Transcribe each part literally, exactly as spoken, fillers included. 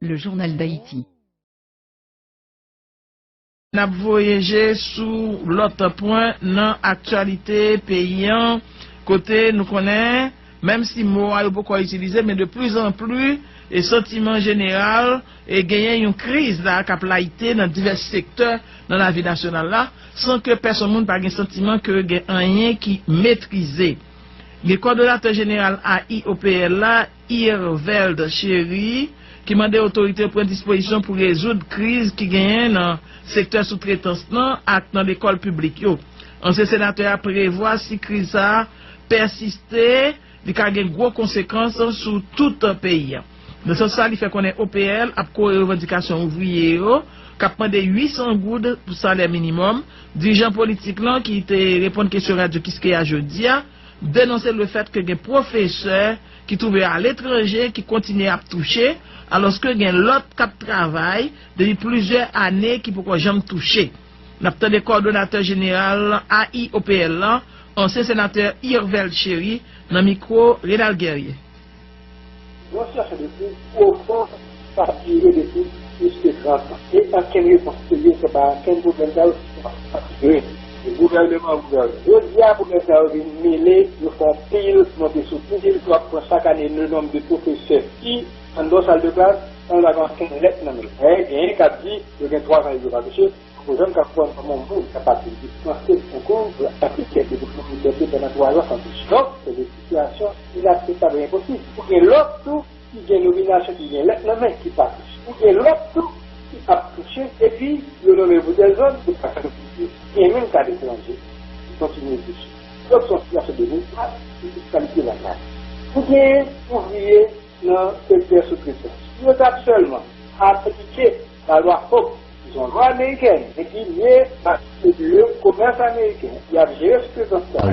Le journal d'Haïti. N ap voye je sou lòt pwen nan aktyalite peyi an, kote nou konnen, menm si mo a yo poko itilize, men de plus en plus, e santiman jeneral, e genyen yon kriz la k ap layite nan divès sektè nan lavi nasyonal la, san ke pèsonn moun pa gen santiman ke gen anyen ki metrize. Gen kòdonatè jeneral A I O P L la, Irveld Chery, ki mande otorite yo pran dispozisyon pou rezoud kriz ki genyen nan sektè soutretans lan ak nan lekòl piblik yo. Ansyen senatè a prevwa si kriz sa a pèsiste, li ka gen gwo konsekans sou tout peyi a. Nan sans sa, li fè konnen O P L ap kore revandikasyon ouvriye yo, k ap mande uit san goud pou salè minimòm. Dirijan politik lan ki te reponn kesyon Radyo Kiskeya jodi a, denonse lefèt ke gen pwofesè ki twouve yo aletranje ki kontinye ap touche, alòske gen lòt k ap travay depi plizyè ane ki poko janm touche. N ap tande kòdonatè jeneral A I O P L lan, ansyen senatè Irveld Chery, nan mikwo Renald Guerrier. Yon sitiyasyon de kriz pwofon k ap dire depi plis ke trant an, e okenn repons serye pa gen ankenn pwoblèm sa yo ki pa ap jere. E gouvènman, gouvènman. Jodi a, pwoblèm sa yo vin mele, yo fè yon pil monte sou pil, yo ap pran chak ane le nonb de pwofesè ki anndan yon sal de klas, san yo pa gen ankenn lèt nan men yo. Genyen k ap di yo gen twa zan yo pa touche. Pou jèn k ap pran kòm yon moun k ap pati dispanse yon kou pou aplike de diplòm libète pandan twa zan san touche. Donk, se de sitiyasyon inakseptab e enposib. Ou gen lòt tou ki gen nominasyon ki gen lèt nan men ki pa touche. Ou gen lòt tou ki ap touche epi yo nonmen pou tèl zòn, yo pa fè touche. Gen menm ka etranje ki kontinye touche. Donk, se yon sitiyasyon de mizwa ki kalifye lakay. Ou gen ouvriye nan sektè soutretans. Si yo t ap sèlman aplike lalwa Hope, ki se yon lwa amerikèn, men ki lye ak le komès ameriken, y ap jere soutretans sa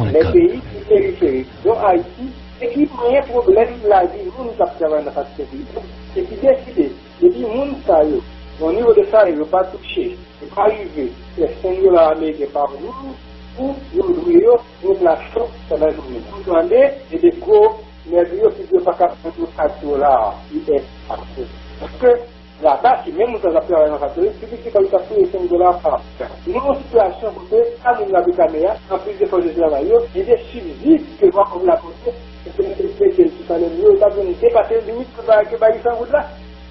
lè peyi ki periferik, dont Ayiti, e ki manyen pwoblèm lavi moun k ap travay nan faktè peyi a, e ki deside, depi moun sa yo, nan nivo de salè yo pa touche, yo pa rive fè senk dola ameriken pa jou, pou yo lwe yo, yon plas cho pandan jounen. Ou tande, e de gwo nèg yo ki di yo pa ka pran yon kat dola U S pa jou. Paske laba, si menm moun sa ap travay nan faktori, se li ki fè li ka touye senk dola pa jou. Nou nan yon sitiyasyon kote sa moun yo ap reklame a, anplis de fòs de travay yo, gen de sibsid ke Vakòm la pote, e ke yo te mete l sou salè yo, yo t ap jwenn depase limit ke bay, ke bay uit san goud la.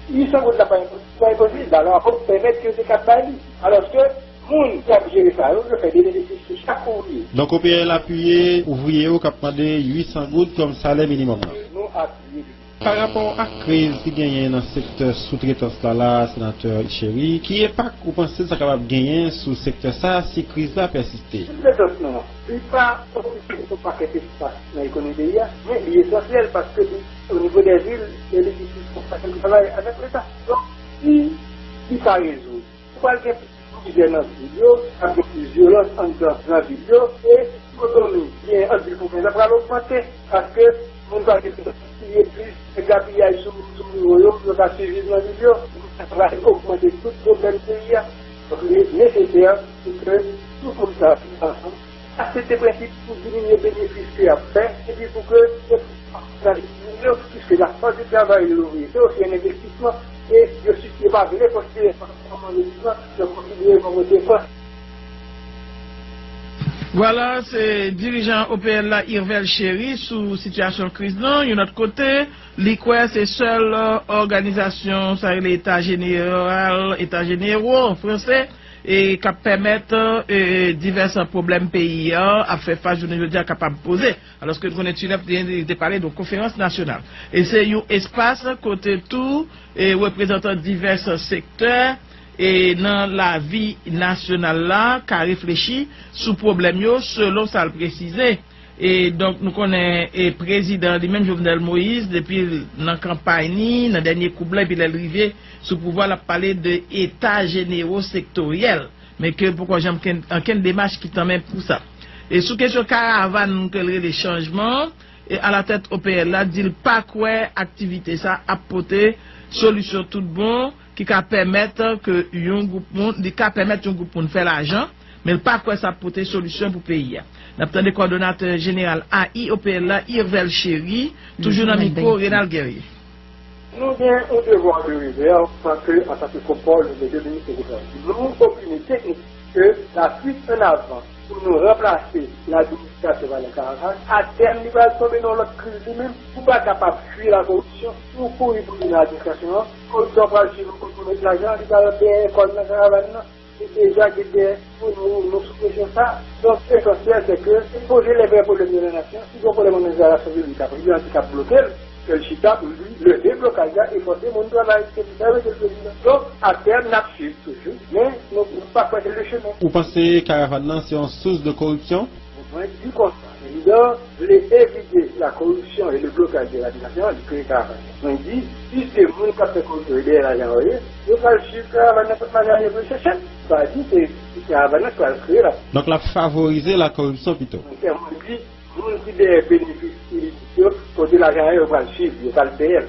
Uit san goud la pa enposib, pa enposib. Lalwa Hope pèmèt ke yo te ka bay li. Alòske, moun ki ap jere sa yo, yo fè de benefis sou chak ouvriye. Donk, O P L apiye ouvriye yo k ap mande uit san goud kòm salè minimòm nan. Nou apiye li. Pa rapò ak kriz ki genyen nan sektè soutretans la la, Senatè Chery, ki enpak ou panse sa kapab genyen sou sektè sa a si kriz la pèsiste? Soutretans nan, li pa okipe yon pakèt espas nan ekonomi peyi a, men li esansyèl paske li, o nivo dè vil, li difisil pou fè travay avèk Leta. Donk, si li pa rezoud, ou pral gen plizyè nan vil yo, ap gen plis vyolans anndan nan vil yo, e ekonomi, byen an vil pou men sa pral ogmante, paske moun pral gen plis, nèg la piyay sou, sou biwo yo, yo ka siviv nan vil yo, sa pral ogmante tout pwoblèm peyi a. Donk, li nesesè pou ke tout moun sa ansanm aksepte prensip pou diminye benefis ke y ap fè, epi pou ke yo pa travay yo, piske lafòs de travay de louvriye, se osi yon envestisman, e yo si yo pa vle konsidere sa kòm envestisman, yo konsidere kòm yon depans. Vwala, se dirijan O P L la, Irvel Chery, sou sitiyasyon kriz lan. Yon lòt kote, li kwè se sèl òganizasyon, sa rele Eta Jeneral, Eta Jenero an franse, e k ap pèmèt e, divès pwoblèm peyi a ap fè fas jounen jodi a kapab poze. Alòske nou konnen T nèf te, te pale de konferans nasyonal. E se yon espas kote tou e, reprezantan divès sektè e, nan lavi nasyonal la ka reflechi sou pwoblèm yo selon sa l presize. E donk nou konnen e prezidan li menm Jovenel Moïse depi l nan kanpay ni nan dènye koub la epi lè l rive sou pouvwa l ap pale de eta jenero sektoryèl, men ke poko janm ken- ankenn demach ki tanmen pou sa. E sou kesyon karavann ke l rele chanjman e alatèt O P L la di l pa kwè aktivite sa ap pote solisyon tout bon ki ka pèmèt ke yon gwoup moun, li ka pèmèt yon gwoup moun fè lajan, men l pa kwè sa ap pote solisyon pou peyi a. N ap tande kòdonatè jeneral A I O P L la, Irvel Chery, toujou nan mikwo Renald Guerrier. Nou gen yon devwa de rezèv, paske antanke Kòpòl, nou gen de minis de gouvènman. Nou opine teknik ke la fuite en avant pou nou ranplase ladministrasyon pa nan karavàn, atèm li pral tonbe nan lòt kriz li menm. Ou pa kapab fwi lakoripsyon, si w kouri pou vin nan administrasyon an, koripsyon pral swiv ou kote w met lajan, li pral dèyè kò l nan karavàn nan. Li deja gen dèyè pou nou, nou sou presyon sa. Donk, esansyèl, se ke se poze lè vrè pwoblèm de la nasyon. Si gen pwoblèm an òganizasyon piblik la, prezidan ki ka bloke l, ke l chita pou l di, le deblokaj la e fòse moun travay. Se pou sa yo mete l prezidan. Donk, atèm, n ap swiv toujou, men nou, nou pa kwè se le chemen. Ou panse karavàn nan se yon sous de koripsyon? Mwen di konsa, prezidan vle evite la koripsyon e le blokaj de ladministrasyon, li kreye karavàn. Mwen di, piske moun k ap fè koripsyon yo dèyè lajan yo ye, yo pral swiv karavàn nan kot lajan yo vle chèche l. Sa di se, se karavàn nan k pral kreye la. Donk, l ap favorize la koripsyon pito. Mwen di, moun ki dèyè benefis ilisit yo, kote lajan yo, yo pral swiv, yo pral dèyè l.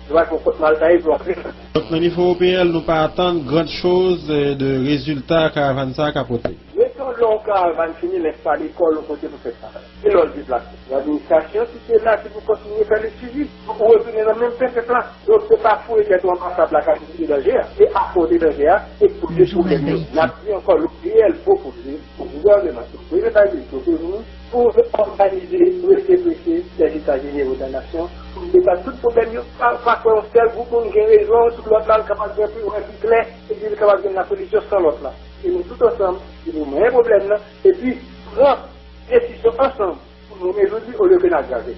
Yo pral fè yon kont mal taye pou antre nan. Donk, nan nivo O P L, nou pa atann gran choz, eh, de rezilta karavàn sa a ka pote. Meton lè yon karavàn fini, lè pa lekòl yon kote pou fè sa. E lè w deplase. Ladministrasyon ki te la, se pou kontinye fè le swivi. Ou retounen nan menm pen pèp la. Donk, se pa foure tèt ou anba sab la k ap evite danje a. Se afwonte danje a, ekspoze pwoblèm yo. N ap di ankò, nou reyèl pwopoze pou gouvènman, pou gouvènman, pou nou, pou òganize prese prese lè Zeta Jenero de la Nasyon, pou nou debat tout pwoblèm yo, pa, pa kwè yon sèl gwoup moun gen rezon, tout lòt la, l kapab gen pi, wè pi klè, epi li kapab jwenn la solisyon san lòt la. E nou tout ansanm, se pou manyen pwoblèm nan, epi pran desizyon ansanm pou nou rezoud li olye ke n agrave.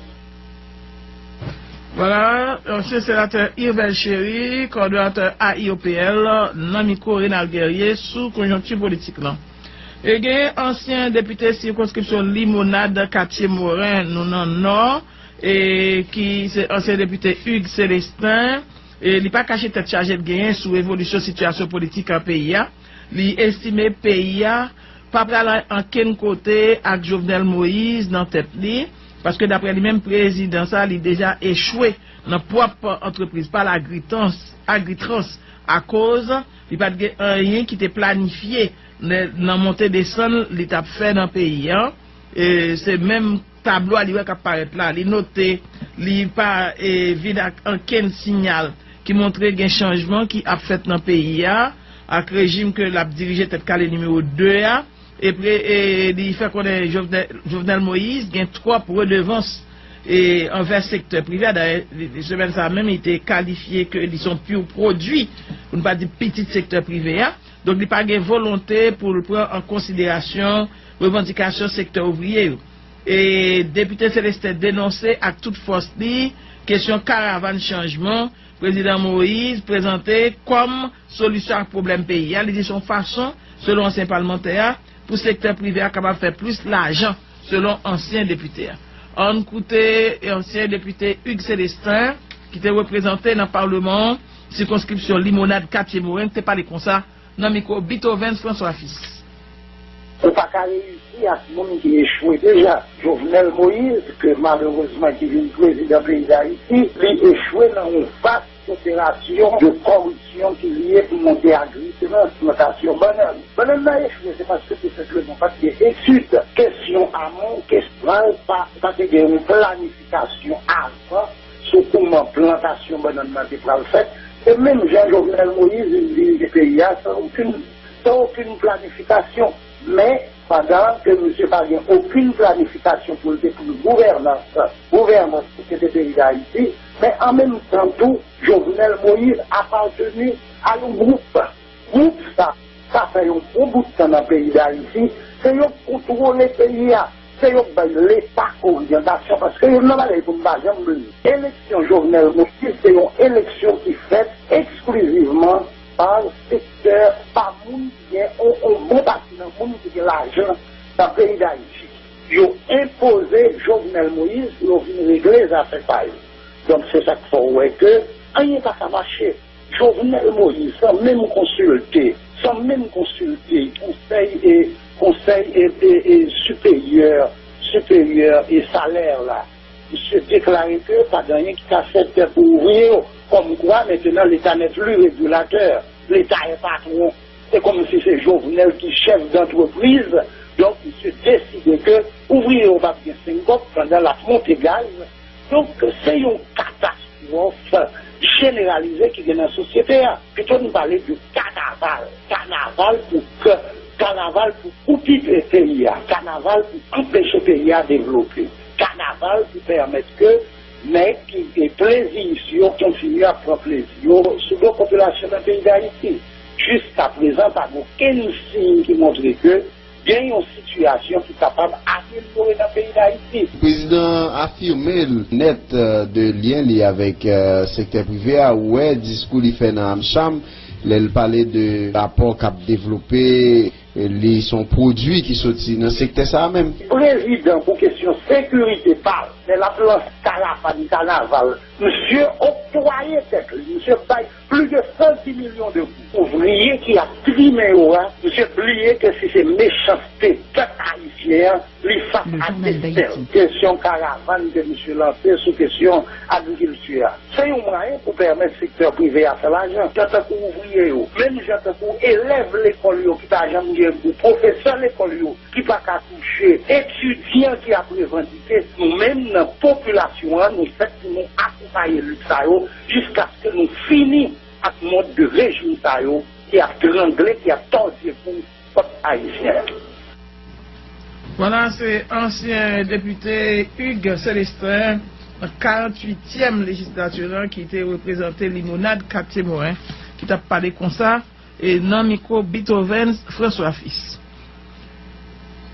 Vwala, ansyen senatè Yves Chéry, kowòdonatè A I O P L, nan mikwo Renald Guerrier sou konjonkti politik lan. E gen ansyen depite sikonskripsyon Limonad Katye Moren, nou nan Nò, e ki se ansyen depite Hugues Célestin, e li pa kache tèt chaje l genyen sou evolisyon sitiyasyon politik an peyi a. Li estime peyi a pa pral ankenn kote ak Jovenel Moïse nan tèt li, paske daprè li menm, prezidan sa, li deja echwe nan pwòp antrepriz pa l, Agritrans, Agritrans, akoz li pa t gen anyen ki te planifye nan, nan monte desann li t ap fè nan peyi a. E se menm tablo a li wè k ap parèt la. Li note li pa, e, vin ak ankenn siyal ki montre gen chanjman ki ap fèt nan peyi a, ak rejim ke l ap dirije tèt kale nimewo de a. E pre-, e li fè konnen Jovenel, Jovenel Moïse gen twòp redevans, e, anvè sektè prive a. Dayè, li, li, semèn sa a menm, li te kalifye ke li se yon pur pwodui, pou n pa di pitit sektè prive a. Donk, li pa gen volonte pou l pran an konsiderasyon revandikasyon sektè ouvriye yo. E depite Célestin denonse ak tout fòs li kesyon karavàn chanjman prezidan Moïse prezante kòm solisyon ak pwoblèm peyi a. Li di se yon fason, selon ansyen palmantè a, pou sektè prive a kapab fè plis lajan, selon ansyen depite a. Ann koute ansyen depite Hugues Célestin, ki te reprezante nan palman an sikonskripsyon Limonad Katye Moren, ki te pale konsa nan mikwo Beethoven François Fils. Ou pa ka reyisi ak moun ki echwe deja. Jovenel Moïse, ke malerezman ki vin prezidan peyi Dayiti, li echwe nan yon vas operasyon de kòripsyon ki li ye pou monte Agritrans, plantasyon bannann. Bannann nan echwe, se paske tou senpleman pa t gen etid. Kesyon amont, kesyon pa, pa te gen yon planifikasyon avan sou kòman plantasyon bannann nan te pral fèt. E menm jan Jovenel Moïse vin dirije peyi a san okenn, san okenn planifikasyon. Men, pandan ke misye pa gen okenn planifikasyon pou l te pran gouvènans, gouvènans sosyete peyi Dayiti, men an menm tan tou, Jovenel Moïse apateni a yon gwoup. Gwoup sa, sa fè yon bon bout tan nan peyi Dayiti, se yo k kontwole peyi a, se yo k bay Leta oryantasyon, paske youn nan bagay pou m pa janm bliye, eleksyon Jovenel Moïse se yon eleksyon ki fèt eksklizivman pa sektè, pa moun ki gen on, on bon pati nan moun ki gen lajan nan peyi Dayiti. Yo enpoze Jovenel Moïse pou yo vin regle zafè pa yo. Donk, se sa k fè w wè ke anyen pa ka mache. Jovenel Moïse, san menm konsilte, san menm konsilte konsèy e, konsèy e, e, e siperyè, siperyè e salè la, misye deklare ke pa gen anyen ki ka fèt pou ouvriye yo. Kòmkwa, maintenant, l'État n'est plus régulateur. L'État est patron. Se kòmsi se Jovenel ki chèf dantrepriz. Donk, misye deside ke ouvriye yo p ap gen senk kòb pandan l ap monte gaz. Donk, se yon katastwòf jeneralize ki gen nan sosyete a. Pito nou pale de kanaval. Kanaval pou k-, kanaval pou koupi pe-, peyi a. Kanaval pou anpeche peyi a devlope. Kanaval pou pèmèt ke nèg ki gen pleziyis yo kontinye ap pran plezi yo sou do popilasyon nan peyi Dayiti. Jiskaprezan, pa gen okenn siy ki montre ke gen yon sitiyasyon ki kapab amelyore nan peyi Dayiti. Prezidan an afime l nèt, euh, de lyen li avèk, euh, sektè prive a. Ou wè diskou li fè nan AmCham, lè l pale de rapò k ap devlope, euh, li se yon pwodui ki soti nan sektè sa a menm. Prezidan pou kesyon sekirite pa l, lè l ap lanse karavàn kanaval, misye oktwaye tèt li, misye bay plis de san dis milyon de goud. Ouvriye ki ap trimen yo a, misye bliye ke si se mechanste pèp ayisyen an, li fas a destin. Kesyon karavàn ke misye lanse sou kesyon agrikilti a, se yon mwayen pou pèmèt sektè prive a fè lajan. Jan tankou ouvriye yo, menm jan tankou elèv lekòl yo ki pa janm gen kou, pwofesè lekòl yo ki pa ka touche, etidyan ki ap revandike, nou menm nan popilasyon an, nou fèt pou nou akonpaye lit sa yo jiskaske nou fini ak mòd de rejim sa yo ki ap trangle, ki ap tòdye kou pèp ayisyen an. Vwala, se ansyen depite Hugues Célestin, nan karanntuityèm lejislati lan, ki te reprezante Limonad Katye Moren, ki t ap pale konsa, e nan mikwo Beethoven François Fils.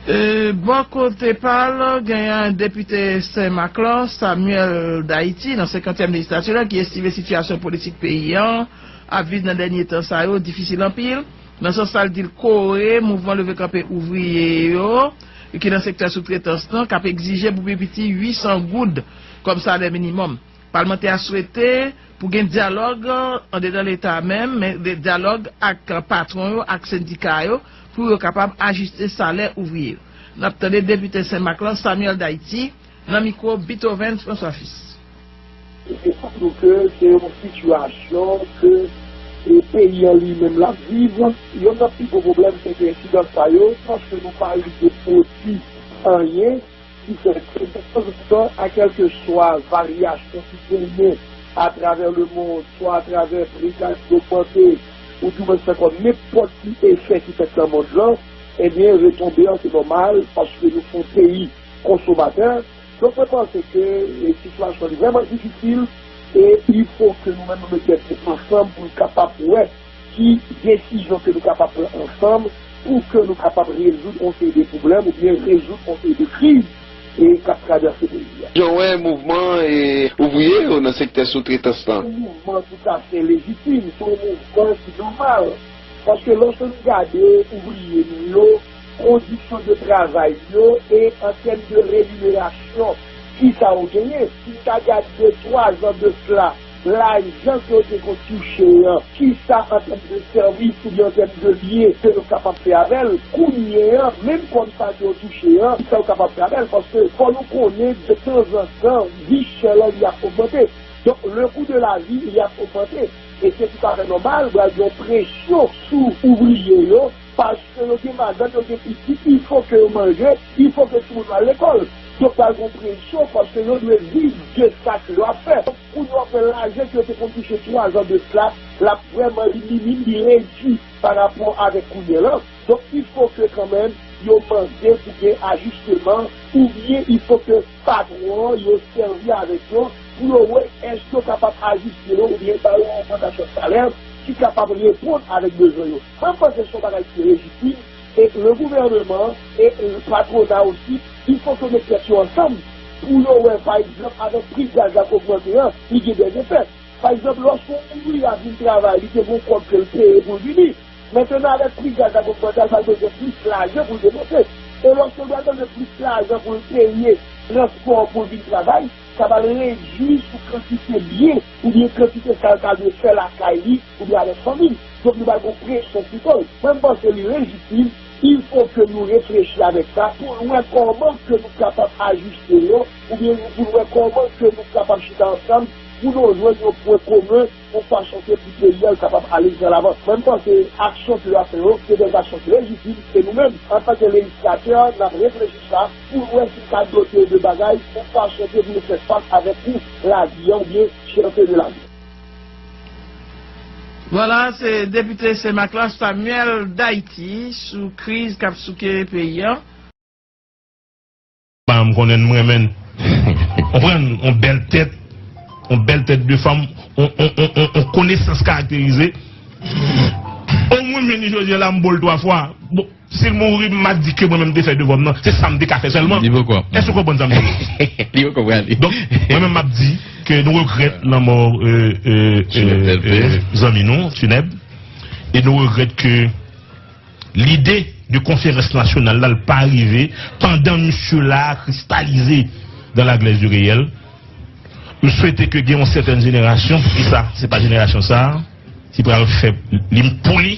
E, bò kote pa l, genyen depite Sen Mak lan, Samuel Daity, nan senkantyèm lejislati lan, ki estime sitiyasyon politik peyi an ap viv nan dènye tan sa yo difisil anpil. Nan sans sa, l di l kore mouvman leve kanpe ouvriye yo, ki nan sektè soutretans lan, k ap egzije pou pi piti uit san goud kòm salè minimòm. Palmantè a swete pou gen dyalòg andedan Leta a menm, men de dyalòg ak patwon yo, ak sendika yo, pou yo kapab ajiste salè ouvriye yo. N ap tande depite Sen Mak lan, Samuel Daity, nan mikwo Beethoven François Fils. E se sa nou ke se yon sitiyasyon ke, e, peyi an li menm l ap viv. Youn nan pi gwo pwoblèm se ke ensidans sa yo, paske nou pa rive pwodui anyen, ki fè ke tanzantan, a kèlkeswa varyasyon ki genyen atravè lemonn, swa atravè pri gaz ki ogmante, oudimwens ankò nenpòt ki efè ki fèt nan mond lan, ebyen, retonbe an se nòmal, paske nou se yon peyi konsomatè. Donk, mwen panse ke, e, sitiyasyon li vrèman difisil, e il fo ke nou menm nou met tèt nou ansanm pou nou kapab wè ki desizyon ke nou kapab pran ansanm pou ke nou kapab rezoud yon seri de pwoblèm oubyen rezoud yon seri de kriz, e, k ap travèse peyi a. Jan w wè mouvman, e, ouvriye yo nan sektè soutretans lan? Se yon mouvman toutafè lejitim, se yon mouvman ki nòmal. Paske lòske nou gade ouvriye nou yo, kondisyon de travay yo, e an tèm de reminerasyon, kisa yo genyen? Si n ta gade de twa zan de sila, lajan ke yo te konn touche an, kisa an tèm de sèvis oubyen an tèm de byen ke yo kapab fè avè l? Kounye an, menm kòb sa ke yo touche an, kisa yo kapab fè avè l? Paske fò nou konnen, de tanzantan, vi chè lan li ap ogmante. Donk, le coût de la vie, li ap ogmante. E se toutafè nòmal, pral gen yon presyon sou ouvriye yo, paske yo gen madanm, yo gen pitit, il fo ke yo manje, il fo ke timoun yo al lekòl. Donk, pral gen yon presyon, paske yo dwe viv de sa ke yo ap fè. Donk, kounye a, w ap wè lajan ke yo te konn touche twa zan de sila, l ap vrèman, li minim, li redui pa rapò avèk kounye a lan. Donk, il fo ke kanmenm, yo mande pou gen ajisteman, oubyen il fo ke patwon an yo sèvi avèk yo pou yo wè èske yo kapab ajiste yo oubyen ba yo yon ogmantasyon salè ki kapab reponn avèk bezwen yo. Mwen, m panse se yon bagay ki lejitim, e le gouvèneman e patwona osi, il fo ke yo met tèt yo ansanm pou yo wè, pa egzanp, avèk pri gaz la k ogmante an, li gen dèzefè. Pa egzanp, lòske yon ouvriye ap vin travay, li te gen yon kòb ke l peye pou l vini. Mentnan, avèk pri gaz la k ogmante, l pral bezwen plis lajan pou l depanse. E lòske l pral bezwen plis lajan pou l peye transpò pou l vin travay, sa pral redui sou kantite byen oubyen kantite sa l ta dwe fè lakay li oubyen avèk fanmi l. Donk, li pral gen yon presyon sou do l. Mwen, m panse li lejitim. Il fo ke nou reflechi avèk sa pou n wè kòman ke nou kapab ajiste yo, oubyen pou n wè kòman ke nou kapab chita ansanm pou nou jwenn yon pwen komen, yon fason ke pou peyi a kapab ale de lavan. Mwen, m panse aksyon ke yo ap fè yo, se de aksyon ki lejitim, e nou menm, antanke lejislatè, n ap reflechi sa pou n wè si n ka dote yo de bagay, yon fason ke pou yo fè fas avèk kou lavi a oubyen chète de lavi. Vwala, se depite Senmak la, Samuel Dayiti, sou kriz k ap souke peyi a. Ba m konnen m renmen. Konprann, yon bèl tèt, yon bèl tèt de fanm, yon, yon, yon, yon, yon konesans karakterize. Omwen m jwenn li jodi a la, m bo l twa fwa. Bon, si l mouri, m ap di ke mwen menm m te fè devwa m nan. Se sa m te ka fè sèlman. Li poko. Èske w konprann sa m di? Li poko prale. Donk, mwen menm m ap di ke nou regrèt lanmò, euh, euh, Tinèp euh, Dèlpe. Euh, zanmi nou, Tinèp. E nou regrèt ke lide de konferans nasyonal la, l pa rive pandan misye la kristalize dans la glaise du réel. M swete ke gen yon sètèn jenerasyon, e sa, se pa jenerasyon sa a, ki pral fè li pou li,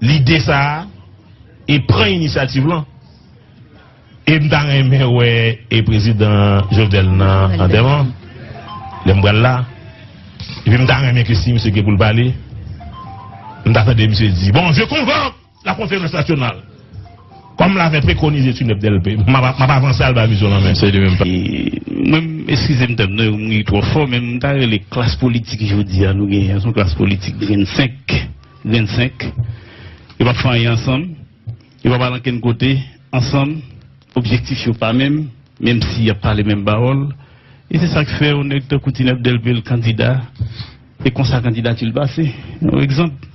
lide sa a, e pran inisyativ lan. E m ta renmen wè e prezidan Jovenel nan antèman, lè m pral la. Epi m ta renmen ke si misye gen pou l pale, m ta tande misye di, bon, je convoque la conférence nationale. Comme l'avait préconisé Tinèp Dèlpe. M ap, m ap avanse al ba misye nan men. Se li menm. E mwen, eskize m tèm nan, m ri twò fò, men m ta rele klas politik jodi a nou genyen an, se yon klas politik grenn senk, grenn senk. Yo p ap fè anyen ansanm. Yo p ap al ankenn kote ansanm. Objektif yo pa menm, menm si y ap pale menm pawòl. E se sa k fè yon nèg tankou Tinèp Dèlpe l kandida. E konsa kandidati l pase. Yon egzanp.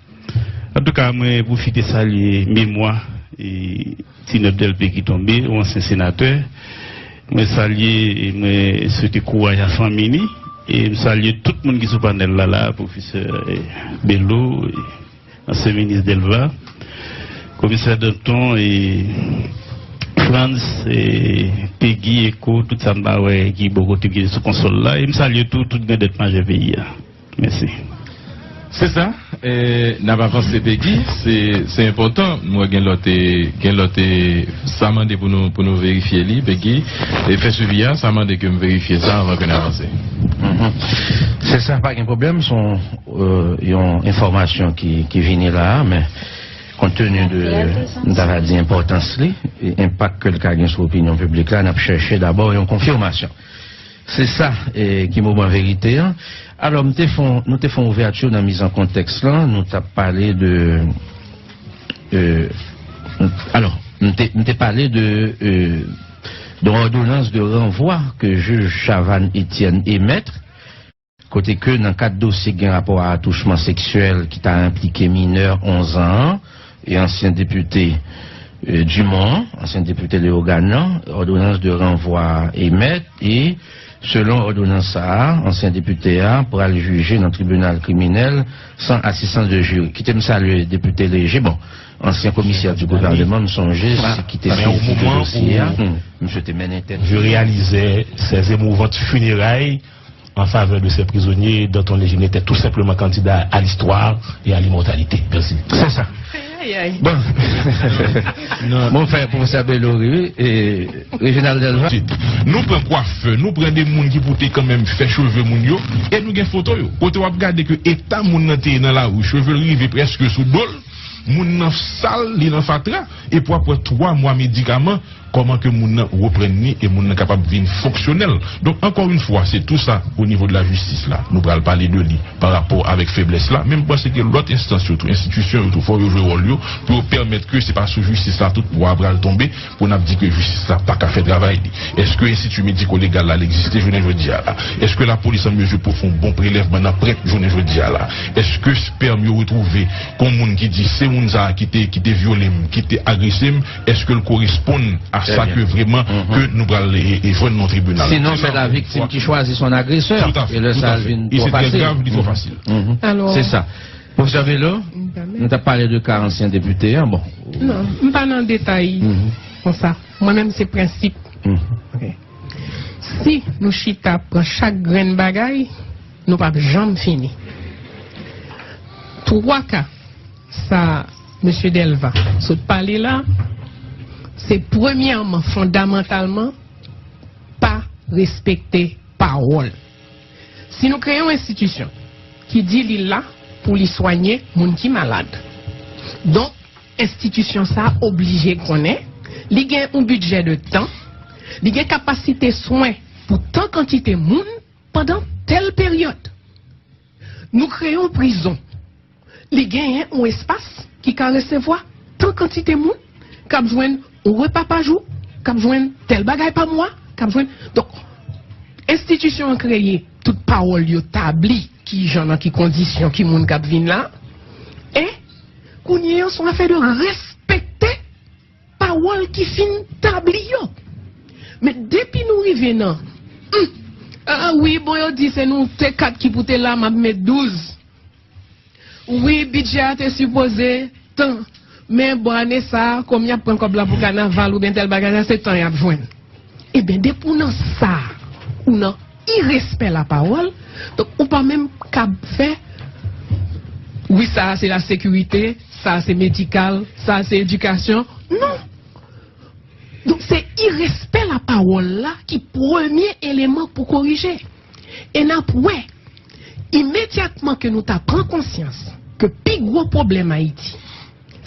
Antouka, mwen pwofite salye memwa e Tinèp Dèlpe ki tonbe, yon ansyen senatè. Mwen salye e mwen swete kouraj a fanmi li. E m salye tout moun ki sou panèl la, la, pwofesè, e, Bello, e ansyen minis Delva, komisè Danton, e Frantz, e Peggy, Eko, tout sa m pa wè ki bò kote m ki sou konsòl la. E m salye tou, tout grandèt majè peyi a. Mèsi. Se sa, e, n ap avanse, Peggy, se, se enpòtan. M wè gen lòt, e, gen lòt, e, sa mande pou nou, pou nou verifye li, Peggy. E fè swivi a, sa mande ke m verifye sa anvan ke n avanse. Mhm. Se sa, pa gen pwoblèm, se yon, e, yon enfòmasyon ki, ki vini la a, men kont tenu de, m ta va di, enpòtans li, e enpak ke l ka gen sou opinyon piblik la, n ap chèche dabò yon konfimasyon. Se sa, e, ki moman verite an. Alò, m te fè yon, nou te fè yon ouvèti nan miz an kontèks lan, nou t ap pale de, e, alò, m te, m te pale de, e, de yon òdonans de ranvwa ke jij Chavannes Etienne emèt, kote ke nan kad dosye ki gen rapò a atouchman seksyèl ki ta enplike minè onz an an, e ansyen depite, e, Dumont an, ansyen depite Leyogàn nan, òdonans de ranvwa a emèt, e selon òdonans sa a, ansyen depite a pral jije nan tribinal kriminèl san asistans de jiri. Kite m salye depite Léger, bon, ansyen komisè di gouvèneman, m sonje, ki te sezi de dosye a. Misye te mennen tèt. Je réalisais ces émouvantes funérailles en faveur de ces prisonniers dont on les était tout simplement candidats à l'histoire et à l'immortalité. Merci. Se sa. Bon. Bon, fè pwofesè Bello ri, wi, e Reginald Delva. Nou pran kwafè, nou pran de moun ki pou te kanmenm fè cheve moun yo, e nou gen foto yo. Kote w ap gade ke eta moun nan te ye nan lari, cheve l rive prèske sou do l, moun nan sal, li nan fatra, epi w ap pran twa mwa medikaman, kòman ke moun nan reprann li e moun nan kapab vin fonksyonèl. Donk, encore une fois, se tou sa o nivo de la jistis la, nou pral pale de li pa rapò avèk feblès la, men m panse ke lòt enstans yo tou, enstitisyon yo tou, fò yo jwe wòl yo pou yo pèmèt ke se pa sou jistis la tout pwa a pral tonbe pou n ap di ke jistis la pa ka fè travay li. Èske enstiti mediko legal la, l egziste jounen jodi a la? Èske lapolis an mezi pou fè yon bon prelèvman nan prèt jounen jodi a la? Èske spèm yo retwouve kon moun ki di se moun sa a ki te, ki te vyole m, ki te agrese m, èske l koresponn a sa ke vrèman ke nou pral, e, e, jwenn nan tribinal? Sinon, se la victime qui choisit son agresseur. Tout à fait, tout à fait. E lè sa a vin twò fasil. E se trè grav, li twò fasil. Se sa. Pwofesè Bello, nou t ap pale de ka ansyen depite a, bon. Non, m pa nan detay konsa. Mwen menm, se prensip. Ok. Si nou chita pran chak grenn bagay, nou p ap janm fini. Twa ka sa mesye Delva sot pale la, se premyèman, fondamantalman, pa respekte pawòl. Si nou kreye yon enstitisyon ki di li la pou li swanye moun ki malad, donk, enstitisyon sa a oblije konnen li gen yon bidjè de tan, li gen kapasite swen pou tan kantite moun pandan tèl peryòd. Nou kreye yon prizon Li genyen yon espas ki ka resevwa tan kantite moun k ap jwenn yon repa pa jou, k ap jwenn tèl bagay pa mwa, k ap jwenn. Donk, enstitisyon an kreye, tout pawòl yo tabli, kijan, nan ki kondisyon, ki moun k ap vin la. E kounye a, se yon afè de respekte pawòl ki fin tabli yo. Men depi nou rive nan, hmm, ah, wi, bon, yo di se nou te kat ki pou te la, m ap met douz. Wi, bidjè a te sipoze tan, men bon, ane sa a, kòm y ap pran kòb la pou kanaval oubyen tèl bagay la, se tan y ap jwenn. Ebyen, depi w nan sa, ou nan irespè lapawòl, donk ou pa menm kab fè, wi, sa a se lasekirite, sa a se medikal, sa a se edikasyon. Non! Donk, se irespè lapawòl la ki premye eleman pou korije. E n ap wè, imedyatman ke nou ta pran konsyans ke pi gwo pwoblèm Ayiti,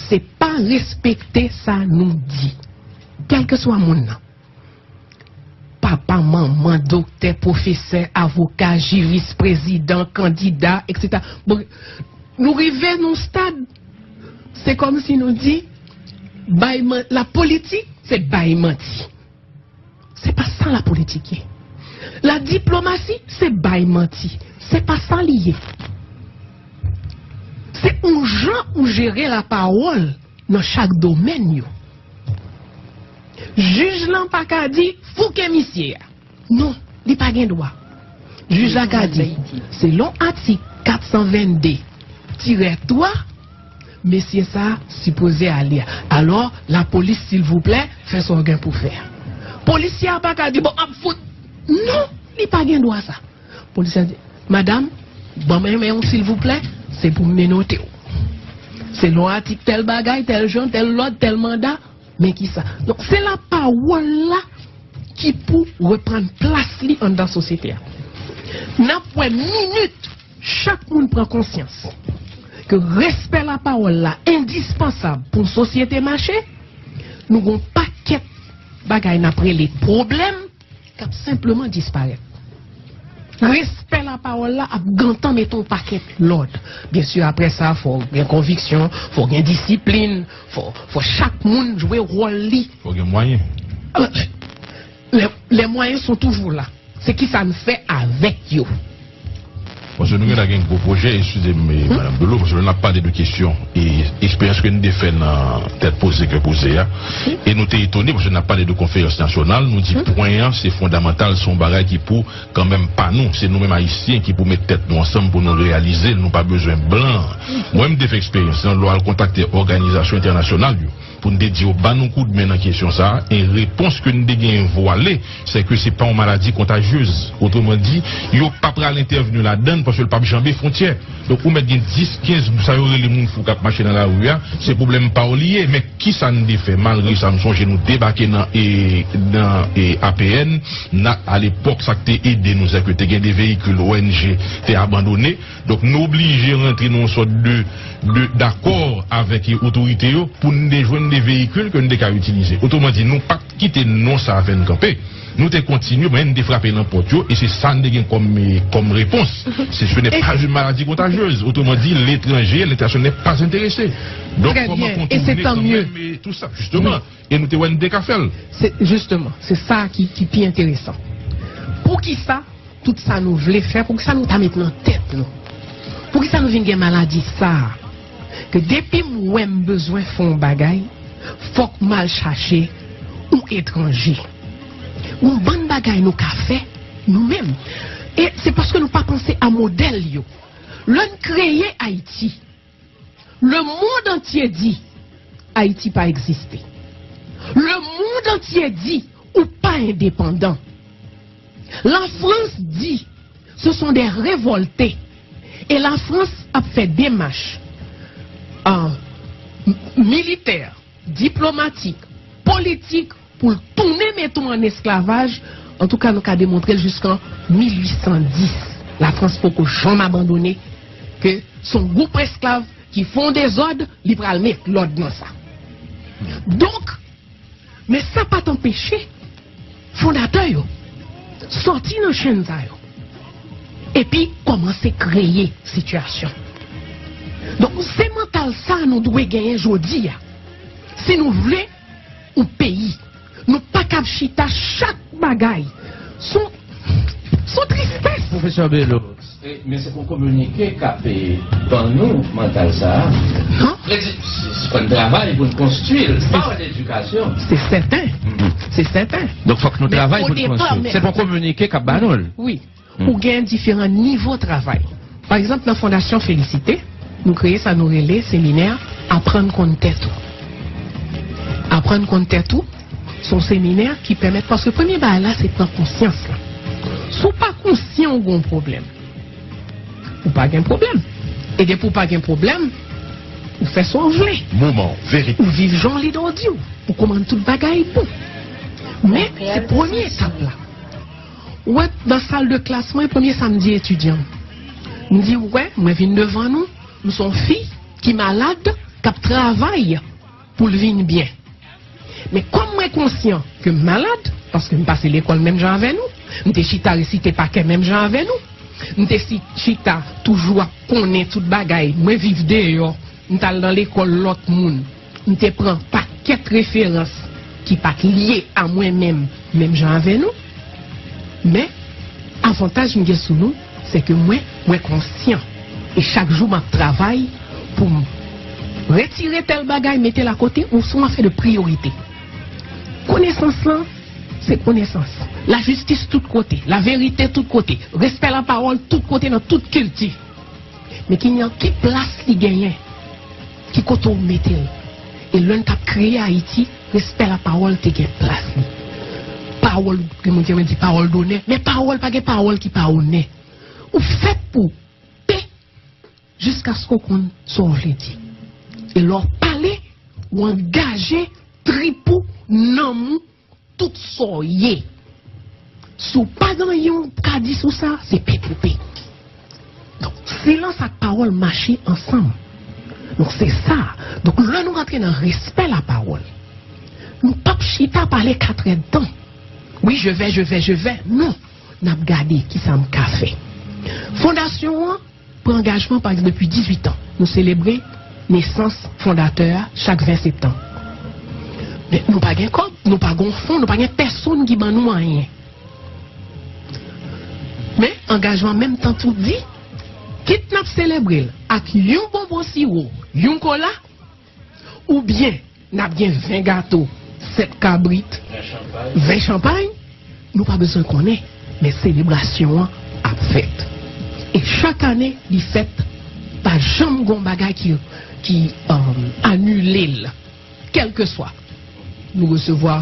se pa respekte sa nou di. Kèlkeswa moun nan. Papa, manman, doktè, pwofesè, avoka, jiris, prezidan, kandida, etsetera. Bon, nou rive nan yon stad, se kòmsi nou di, bay man-, lapolitik, se bay manti. Se pa sa lapolitik ye. Ladiplomasi, se bay manti. Se pa sa li ye. Se yon jan ou jere lapawòl nan chak domèn yo. Jij lan pa ka di, "Fouke misye a." Non, li pa gen dwa. Jij la ka di, selon atik kat san venn de tirè twa, mesye sa a sipoze ale a. Alò, lapolis, silvouplè, fè sa w gen pou fè a. Polisye a pa ka di, "Bon, m ap fout." Non, li pa gen dwa sa. Polisye a di, "Madanm, ban mwen men w, silvouplè, se pou m menote w. Selon atik tèl bagay, tèl jan, tèl lòd, tèl manda, men ki sa." Donk, se lapawòl la ki pou reprann plas li anndan sosyete a. N ap wè minit chak moun pran konsyans ke respè lapawòl la endispansab pou yon sosyete mache, nou gon pakèt bagay n ap rele pwoblèm k ap senpleman disparèt. Respè lapawòl la ap gentan mete yon pakèt lòd. Byen si, apre sa, fò w gen konviksyon, fò w gen disiplin, fò, fò chak moun jwe wòl li. Fò w gen mwayen. Lè, lè mwayen son toujou la. Se kisa n fè avèk yo. Paske nou genlè gen gwo pwojè, eskize m, e, Madanm Dolo, paske lè n ap pale de kesyon e eksperyans ke n te fè nan Tèt Poze, Kè Poze a, e nou te etone, paske n ap pale de konferans nasyonal, nou di pwen an, se fondamantal, se yon bagay ki pou kanmenm pa nou, se nou menm Ayisyen ki pou met tèt nou ansanm pou nou reyalize l, nou pa bezwen blan. Mwen, m te fè eksperyans lan, lè w al kontakte òganizasyon entènasyonal yo, pou n te di yo ban nou koudmen nan kesyon sa a, e repons ke n te genyen vwale, se ke se pa yon maladi kontajyez. Otreman di, yo pa pral entèvni ladan l paske l p ap janbe fwontyè. Donk, ou mèt gen dis, kenz, sa yo rele moun fou k ap mache nan lari a, se pwoblèm pa w li ye. Men kisa n te fè? Malgre sa, m sonje nou debake nan, e, nan, e, A P N, nan, alepòk, sa k te ede nou, se ke te gen de veyikil O N G te abandone. Donk, nou oblije rantre nan yon sòt de, de, dakò avèk otorite yo pou n te jwenn de veyikil ke n te ka itilize. Otreman di, nou pa t kite non sa a fè n kanpe. Nou te kontinye, men n te frape nan pòt yo, e se sa n te gen kòm, kòm repons. Se, ce n'est pas une maladie contagieuse. Otreman di, letranje, lentènasyonal n'est pas intéressé. Donk, kòman kontounen kanmenm, e, tou sa, jisteman. E nou te wè n te ka fè l. Se, jisteman, se sa ki, ki pi enteresan. Poukisa tout sa nou vle fè, poukisa nou ta met nan tèt nou? Poukisa nou vin gen maladi sa a? Ke depi m wè m bezwen fè yon bagay, fòk m al chache yon etranje. Yon bann bagay nou ka fè nou menm. E se paske nou pa panse a modèl yo. Lè n kreye Ayiti, le monde entier di Ayiti pa egziste. Le monde entier di ou pa endepandan. Lafrans di ce sont des révoltés. E Lafrans ap fè demach, ah, m-, militè, diplomatik, politik, pou l tounen mete w an esklavaj. Antouka, nou ka demontre l jiskan mil uit san dis. Lafrans poko janm abandone ke se yon gwoup esklav ki fè yon dezòd, li pral met lòd nan sa. Donk, men sa pa t anpeche fondatè yo sòti nan chenn sa yo epi kòmanse kreye sitiyasyon. Donk, se Sa nou dwe genyen jodi a. Si nou vle yon peyi, nou pa kab chita chak bagay. Son, son tristès. Pwofesè Bello. E, men se pou kominike k ap, e, ban nou mantal sa a. Non. Vle di, se, se pou n travay, pou n konstwi l, pa ledikasyon. Se sèten. Se sèten. Donk, fòk nou travay pou n konstwi l. Se pou kominike k ap ban nou l. Wi. Ou gen diferan nivo travay. Pa egzanp, nan Fondasyon Felisite, nou kreye sa nou rele seminè Aprann konn tèt ou. Aprann konn tèt ou, se yon seminè ki pèmèt, paske premye bagay la, se pran konsyans la. Si w pa konsyan w gen yon pwoblèm, ou pa gen pwoblèm. E depi w pa gen pwoblèm, ou fè sa w vle. Moman verite. Ou viv jan w lide w di w. Ou konprann tout bagay bon. Men, se premye etap la. Ou wè, nan sal de klas mwen, premye sa m di etidyan, m di, ou wè, mwen vin devan nou, m se yon fi ki malad, k ap travay pou l vin byen. Men kòm mwen konsyan ke m malad, paske m pase lekòl menm jan avè nou, m te chita resite pa kè menm jan avè nou, m te si, chita toujou ap konnen tout bagay, mwen viv deyò, m t al nan lekòl lòt moun, m te pran pakèt referans ki pa t lye a mwen menm, menm jan avè nou. Men, avantaj m gen sou nou, se ke mwen, mwen konsyan. E chak jou m ap travay pou m retire tèl bagay, mete l akote, ou se yon afè de priyorite. Konesans lan, se konesans. Lajistis tout kote, laverite tout kote, respè lapawòl tout kote nan tout kilti. Men ki, ki plas li genyen? Ki kote w mete l? E lè n t ap kreye Ayiti, respè lapawòl te gen plas li. Pawòl, gen moun ki renmen di pawòl donè, men pawòl, pa gen pawòl ki pa onè. Ou fèt pou w pe jiskaske w konn sa w vle di. E lè w pale, w angaje trip ou, nanm ou, tout sa w ye. Si w pa gen anyen w ka di sou sa, se pe pou pe. Donk, silans ak pawòl mache ansanm. Donk, se sa. Donk, lè nou rantre nan respè lapawòl, nou p ap chita pale katrèdtan. Wi, je vais, je vais, je vais. Non. N ap gade kisa m ka fè. Fondasyon an pran angajman, pa egzanp, depi dizuit an. Nou selebre nesans fondatè a chak ven septanm. Men nou pa gen kòb, nou pa gen fon, nou pa gen pèsonn ki ban nou anyen. Men angajman menm tan tou di, kit n ap selebre l ak yon bonbon siwo, yon kola, oubyen n ap gen ven gato, sèt kabrit, ven chanpay, nou pa bezwen konnen, men selebrasyon an ap fèt. E chak ane, li fèt, pa janm gon bagay ki, ki, um, anile l, kèlkeswa. Nou resevwa,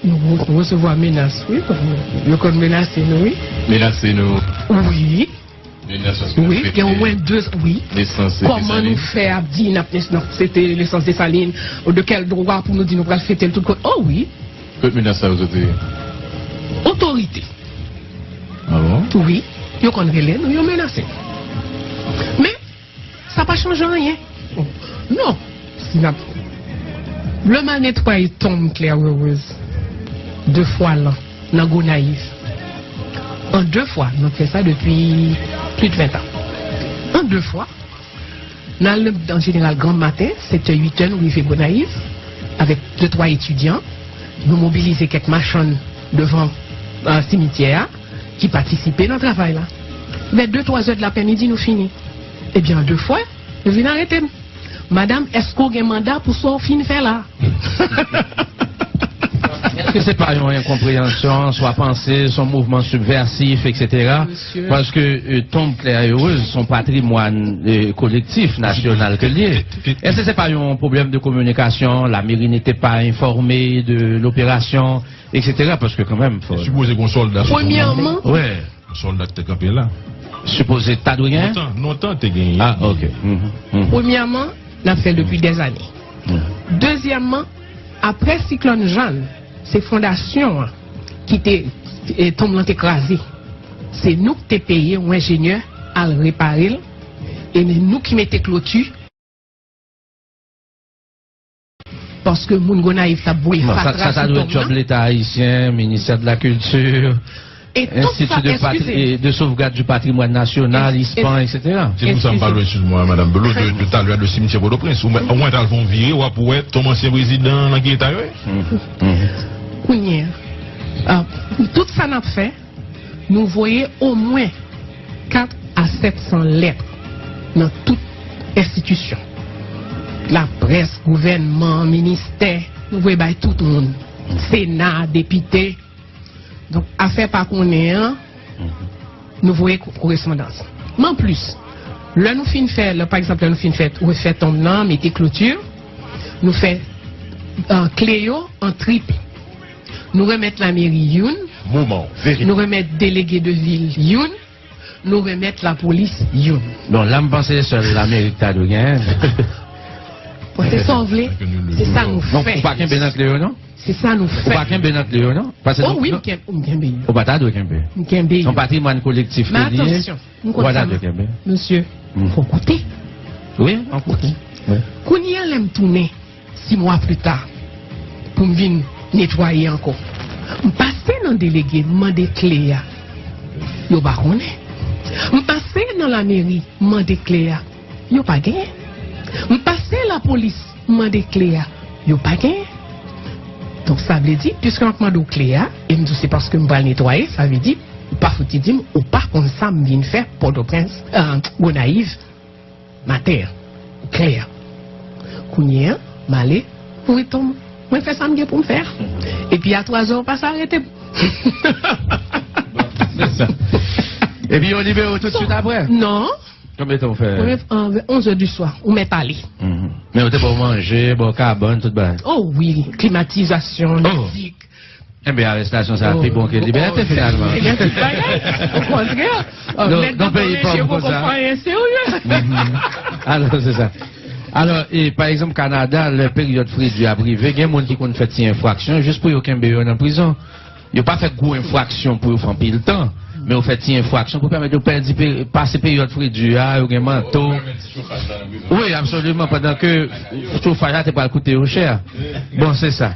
nou, nou resevwa menas, wi. Yo konn menase nou, wi. Menase nou. Wi. Wi, gen omwen de, wi. Kòman nou fè ap di n ap, n ap fete nesans Desalin? De kèl dwa pou nou di nou pral fete l tout kote? O wi. Kot menas sa yo soti? Otorite. A bon? Wi. Yo konn rele nou, yo menase nou. Men, sa pa chanje anyen. Non. Si n ap, lè m al netwaye tonm Claire Heureuse de fwa lan nan Gonayiv. An de fwa, n ap fè sa depi plis de ven tan. An de fwa, n al an jeneral granm maten, sèt è, uit è, nou rive Gonayiv, avèk de twa etidyan. Nou mobilize kèk machann devan, a, simityè a, ki patisipe nan travay la. Vè de, twa zè de lapèmidi, nou fini. Ebyen, an de fwa, yo vin arete m. Madanm, èske w gen manda pou sa w fin fè la? Èske se pa yon enkonpreyansyon, swa panse, se yon mouvman sibvèsif, etsetera? Paske, e, tonm Claire Heureuse, se yon patrimwàn, e, kolektif, nasyonal ke l ye. Èske se pa yon pwoblèm de kominikasyon? Lameri n'était pas informée de l'opération, etsetera? Paske kanmenm, fò. Sipoze gen yon sòlda sou tonm nan. Premyèman, wi. Sòlda ki te kanpe la. Sipoze ta dwe genyen? Lontan, lontan te genyen. A, ok. Mhm, mhm. Premyèman, n ap fè l depi dèzane. Mhm. Dezyèmman, apre siklòn Jeanne, se fondasyon an ki te, e, tonm lan te kraze. Se nou ki te peye yon enjenyè al repare l, e nou ki mete kloti. Paske moun Gonayiv t ap bwè fatra sou tonm nan. Non, sa, sa, sa dwe djòb Leta ayisyen, Ministère de la Culture, E tout sa, Institut de, patri- eskize. Et de sauvegarde du patrimoine national, Ex- ISPAN, ex- et cetera. Se pou sa m pale, eskize, mwen, Madanm Belo, de, de talè de simtyè Pòtoprens. Ou, ou wè, t al fè yon vire, w ap wè Tom, ansyen prezidan, nan ki eta yo ye. Kounye a, ah, tout sa n ap fè, nou voye omwen kat a sèt san lèt nan tout enstitisyon. Laprès, gouvènman, ministè, nou voye bay tout moun. Sena, depite. Donk, afè pa konnen an, nou voye ko- korespondans. Men anplis, lè nou fin fè, lè, pa egzanp, lè nou fin fè, refè tonm nan, mete kloti, nou fè euh, kle yo an trip. Nou remèt lameri youn, Moman, verite. Nou remèt delege de vil youn, nou remèt lapolis youn. Bon, la m panse se sèl lameri ki ta dwe genyen. Bon, se sa w vle, se sa nou Donk, fè. Ou pa kenbe nan kle yo, non? Se sa nou Ou pa fè. Kenbe nan kle yo, non? Paske Oh nou- wi, nou- m ken- m kenbe yo. Ou pa ta dwe kenbe. M kenbe Se yo. yon patrimwàn kolektif Men ke li ye. atansyon, m Ou konn pa ta sa. dwe kenbe. Mesye, Mm. fò koute. Wi, an koute. Wi. Kounye a lè m tounen, sis mwa pli ta, pou m vin netwaye ankò. M pase nan delege, m mande kle a. Yo pa konnen. M pase nan lameri, m mande kle a. Yo pa genyen. M pase lapolis, m mande kle a. Yo pa genyen. Donk, sa vle di, piske m ap mande w kle a, e m di w se paske m pral netwaye, sa vle di, ou pa fouti di m, ou pa konn sa m vin fè Pòtoprens, euh, Gonayiv, maten an. Klè. Kounye a, m ale, m reton, mwen fè sa m gen pou m fè a. Epi a twa zè, yo pase arete m. Se sa. Epi yo libere w tout swit apre? Non. Konbyen tan w fè? Premye, euh, onz è di swa, ou mèt ale. Mhm. Men yo te ba w manje, ba w kabann, tout bagay. Oh wi, klimatizasyon, Oh. mizik. Enben, arestasyon sa a pi bon ke libète, finalman. Ebyen, tout bagay. Okontrè. Non, Nèg non, nan peyi mesye pòv poko konsa. Fè anyen serye. Mhm. Alò, se sa. Alò, e, pa egzanp, Kanada, lè peryòd fredi a ap rive, gen moun ki konn fè ti enfraksyon jis pou yo kenbe yo nan prizon. Yo pa fè gwo enfraksyon pou yo fè anpil tan, men yo fè ti enfraksyon pou pèmèt yo pèdi pe- pase peryòd fredi a, yo gen manto. Wi, absoliman, pandan ke chofaj la te pral koute yo chè. Bon, se sa.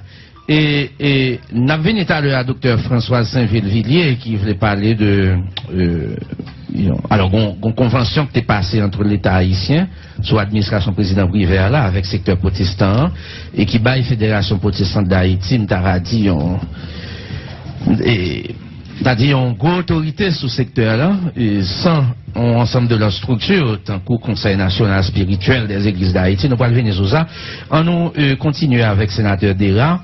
E, e n ap vini talè a Doktè Françoise Sainvil Villiers ki vle pale de, euh, yon, alò, gon, gon konvansyon ki te pase ant Leta ayisyen sou administrasyon prezidan Privert la avèk sektè pwotestan an, e ki bay Federasyon Pwotestan d Ayiti, m ta va di, yon, e, ta di yon gwo otorite sou sektè la, e, san yon ansanm de lòt estrikti, tankou Konsèy Nasyonal Espirityèl dè Zegliz d Ayiti, nou pral vini sou sa. An nou, e, kontinye avèk Senatè Dera.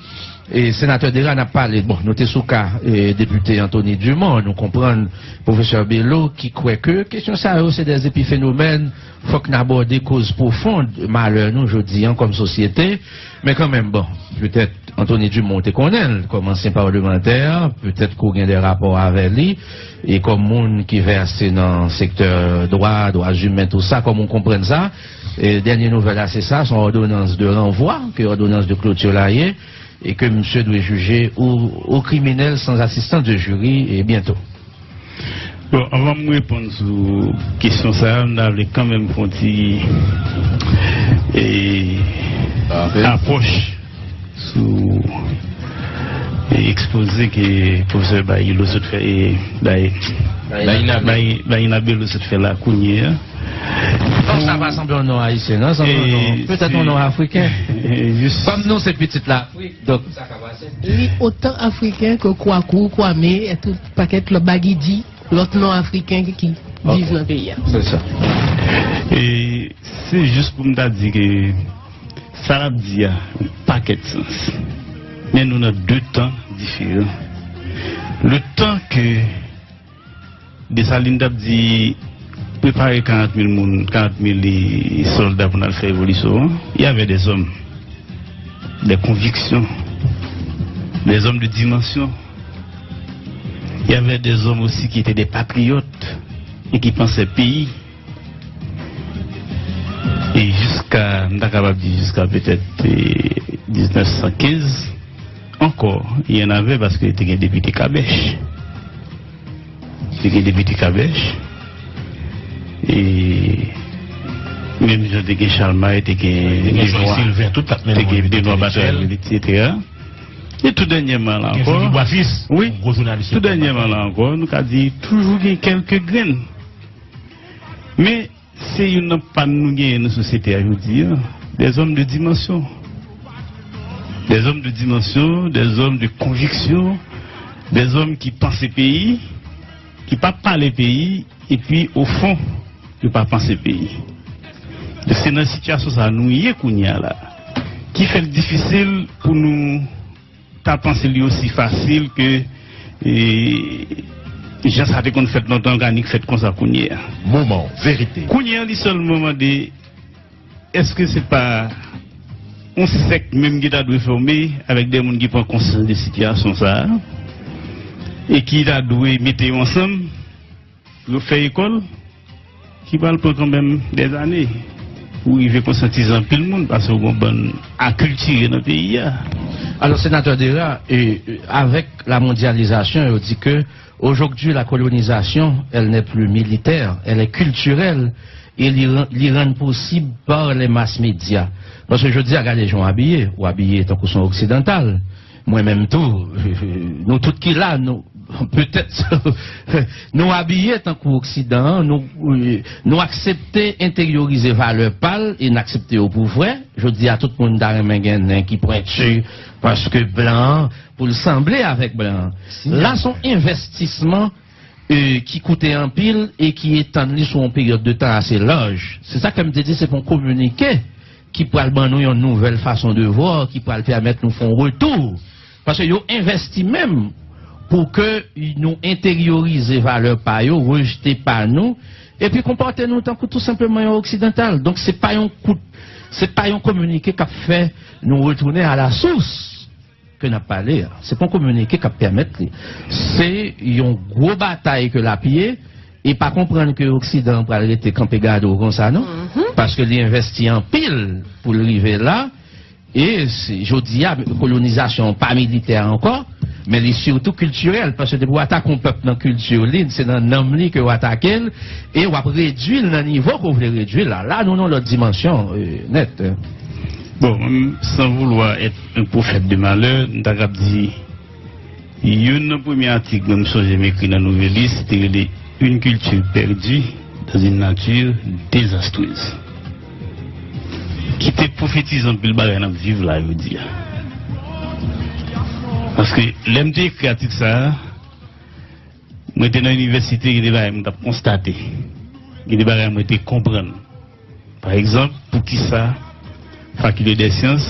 E, Senatè Dera, n ap pale, bon, nou te sou ka, e, depite Anthony Dumont, nou konprann Pwofesè Bello ki kwè ke kesyon sa yo se dè epifenomèn, fòk n abòde koz pwofon malè nou jodi an kòm sosyete. Men kanmenm, bon, petèt Anthony Dumont te konnen l kòm ansyen palmantè, petèt ke w gen de rapò avè li, e kòm moun ki vèse nan sektè dwa, dwa imen, tou sa, kòman w konprann sa? E dènye nouvèl la se sa, se yon òdonans de ranvwa, ke òdonans de kloti la ye, e ke misye dwe jije ou, ou kriminèl sans assistance de jury, e byento. Bon, anvan m reponn sou kesyon sa a, m ta vle kanmenm fè yon ti, e, apwòch sou, e, ekspoze ke pwofesè Bayilo sot fè, e, Bay, Bayina Bello sot fè la kounye a. Non, sa pa sanble yon non ayisyen, non? Sanble yon non, petèt yon non afriken. Kòm nou se pitit Lafrik, donk sa ka pase. Li otan afriken ke Kwaku, Kwame, e tout pakèt lòt Bagidi, lòt non afriken ki, ki viv nan peyi a. Se sa. E se jis pou m ta di ke sa l ap di a, yon pakèt sans. Men nou nan de tan diferan. Le tan ke Desalin t ap di, prepare karant mil moun, karant mil sòlda pou n al fè revolisyon an, il y avait des hommes, des convictions, des hommes de dimension. Il y avait des hommes aussi qui étaient des patriotes et qui pensaient pays. E jiska, m ta kapab di jiska petèt, e, diznèf san kenz, ankò, y en avait, paske te gen depite Kabèch. Te gen depite Kabèch. E menm jan te gen Chalmay, te gen Benoit, te gen Benoit Batarèl, etsetera. E tou dènyèman la ankò, wi, tou dènyèman la ankò, nou ka di toujou gen kèlke grenn. Men se youn nan pàn nou genyen nan sosyete a jodi a, des hommes de dimension. Des hommes de dimension, des hommes de conviction, des hommes ki panse peyi, ki pa pale peyi, epi o fon, yo pa panse peyi. Se nan sitiyasyon sa a nou ye kounye a la, ki fè l difisil pou nou ta panse li osi fasil ke e, jan sa te konn fèt lontan, annik fèt konsa kounye a. Moman verite. Kounye a, li sèlman mande, èske se pa yon sèk menm ki ta dwe fòme avèk de moun ki pran konsyans de sitiyasyon sa a e ki ta dwe mete yo ansanm pou yo fè ekòl ki pral pran kanmenm dèzane pou rive konsyantizan anpil moun, paske w gon bann akiltire nan peyi a. Alors, sénateur Dera, euh, euh, avec la mondialisation, on dit que aujourd'hui la colonisation, elle n'est plus militaire, elle est culturelle et li, li rann posib par les mass médias. Paske jodi a, gade jan w abiye, w abiye tankou se yon oksidantal. Mwen menm tou, nou tout ki la, nou, petèt, nou abiye tankou oksidan an, nou, nou aksepte enteryorize valè pa l e n aksepte yo pou vrè. Jodi a, tout moun ta renmen gen nen ki pwenti, paske blan an, pou l sanble avèk blan an. La, se yon envèstisman, e, ki koute anpil e ki etann li sou yon peryòd de tan ase laj. Se sa ke m te di, se pa yon kominike ki pral ban nou yon nouvèl fason de voir, ki pral pèmèt nou fè yon retou. Paske yo envèsti menm pou ke nou enteryorize valè pa yo, rejte pa nou, epi konpòte nou tankou tou senpleman yon oksidantal. Donk, se pa yon kout, se pa yon kominike k ap fè nou retounen a la sous ke n ap pale a. Se pa yon kominike k ap pèmèt li. Se yon gwo batay ke l ap ye, e pa konprann ke oksidan an pral rete kanpe gade w konsa, non. Paske li envèsti anpil pou l rive la. E se, jodi a, kolonizasyon an pa militè ankò, men li sitou kiltirèl, paske depi w atake yon pèp nan kilti li, se nan nanm li ke w atake l, e w ap redui l nan nivo ke w vle redui l la. La, nou nan lòt dimansyon, e, nèt. Bon, mwen, sans vouloir être un prophète de malheur, m ta kab di, youn nan premye atik mwen m sonje m ekri nan Nouvelliste, te rele Une culture perdue dans une nature désastreuse. Ki te pwofetize anpil bagay n ap viv la jodi a. Paske lè m te ekri atik sa a, mwen te nan inivèsite, gen de bagay mwen t ap konstate, gen de bagay mwen te konprann. Pa egzanp, poukisa Faculté des Sciences,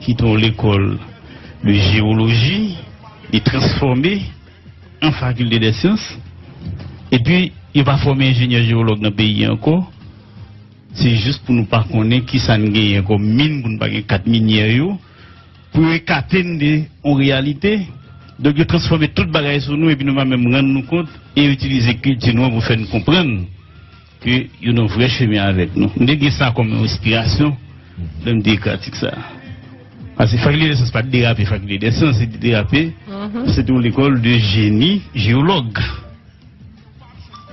ki te yon lekòl de jewoloji, li transfòme an Faculté des Sciences, epi yo pa fòme enjenyè jewològ nan peyi a ankò, se jis pou nou pa konnen kisa n genyen kòm min, pou n pa gen kat minyè yo, pou yo ekate n de yon reyalite. Donk, yo transfòme tout bagay sou nou, epi nou pa menm rann nou kont, e yo itilize kilti nou an pou fè n konprann ke yo nan vrè chemen avèk nou. M te gen sa kòm yon enspirasyon lè m te ekri atik sa a. Paske Faculté des Sciences pa t derape Faculté des Sciences, li te derape, se te yon lekòl de jeni jewològ.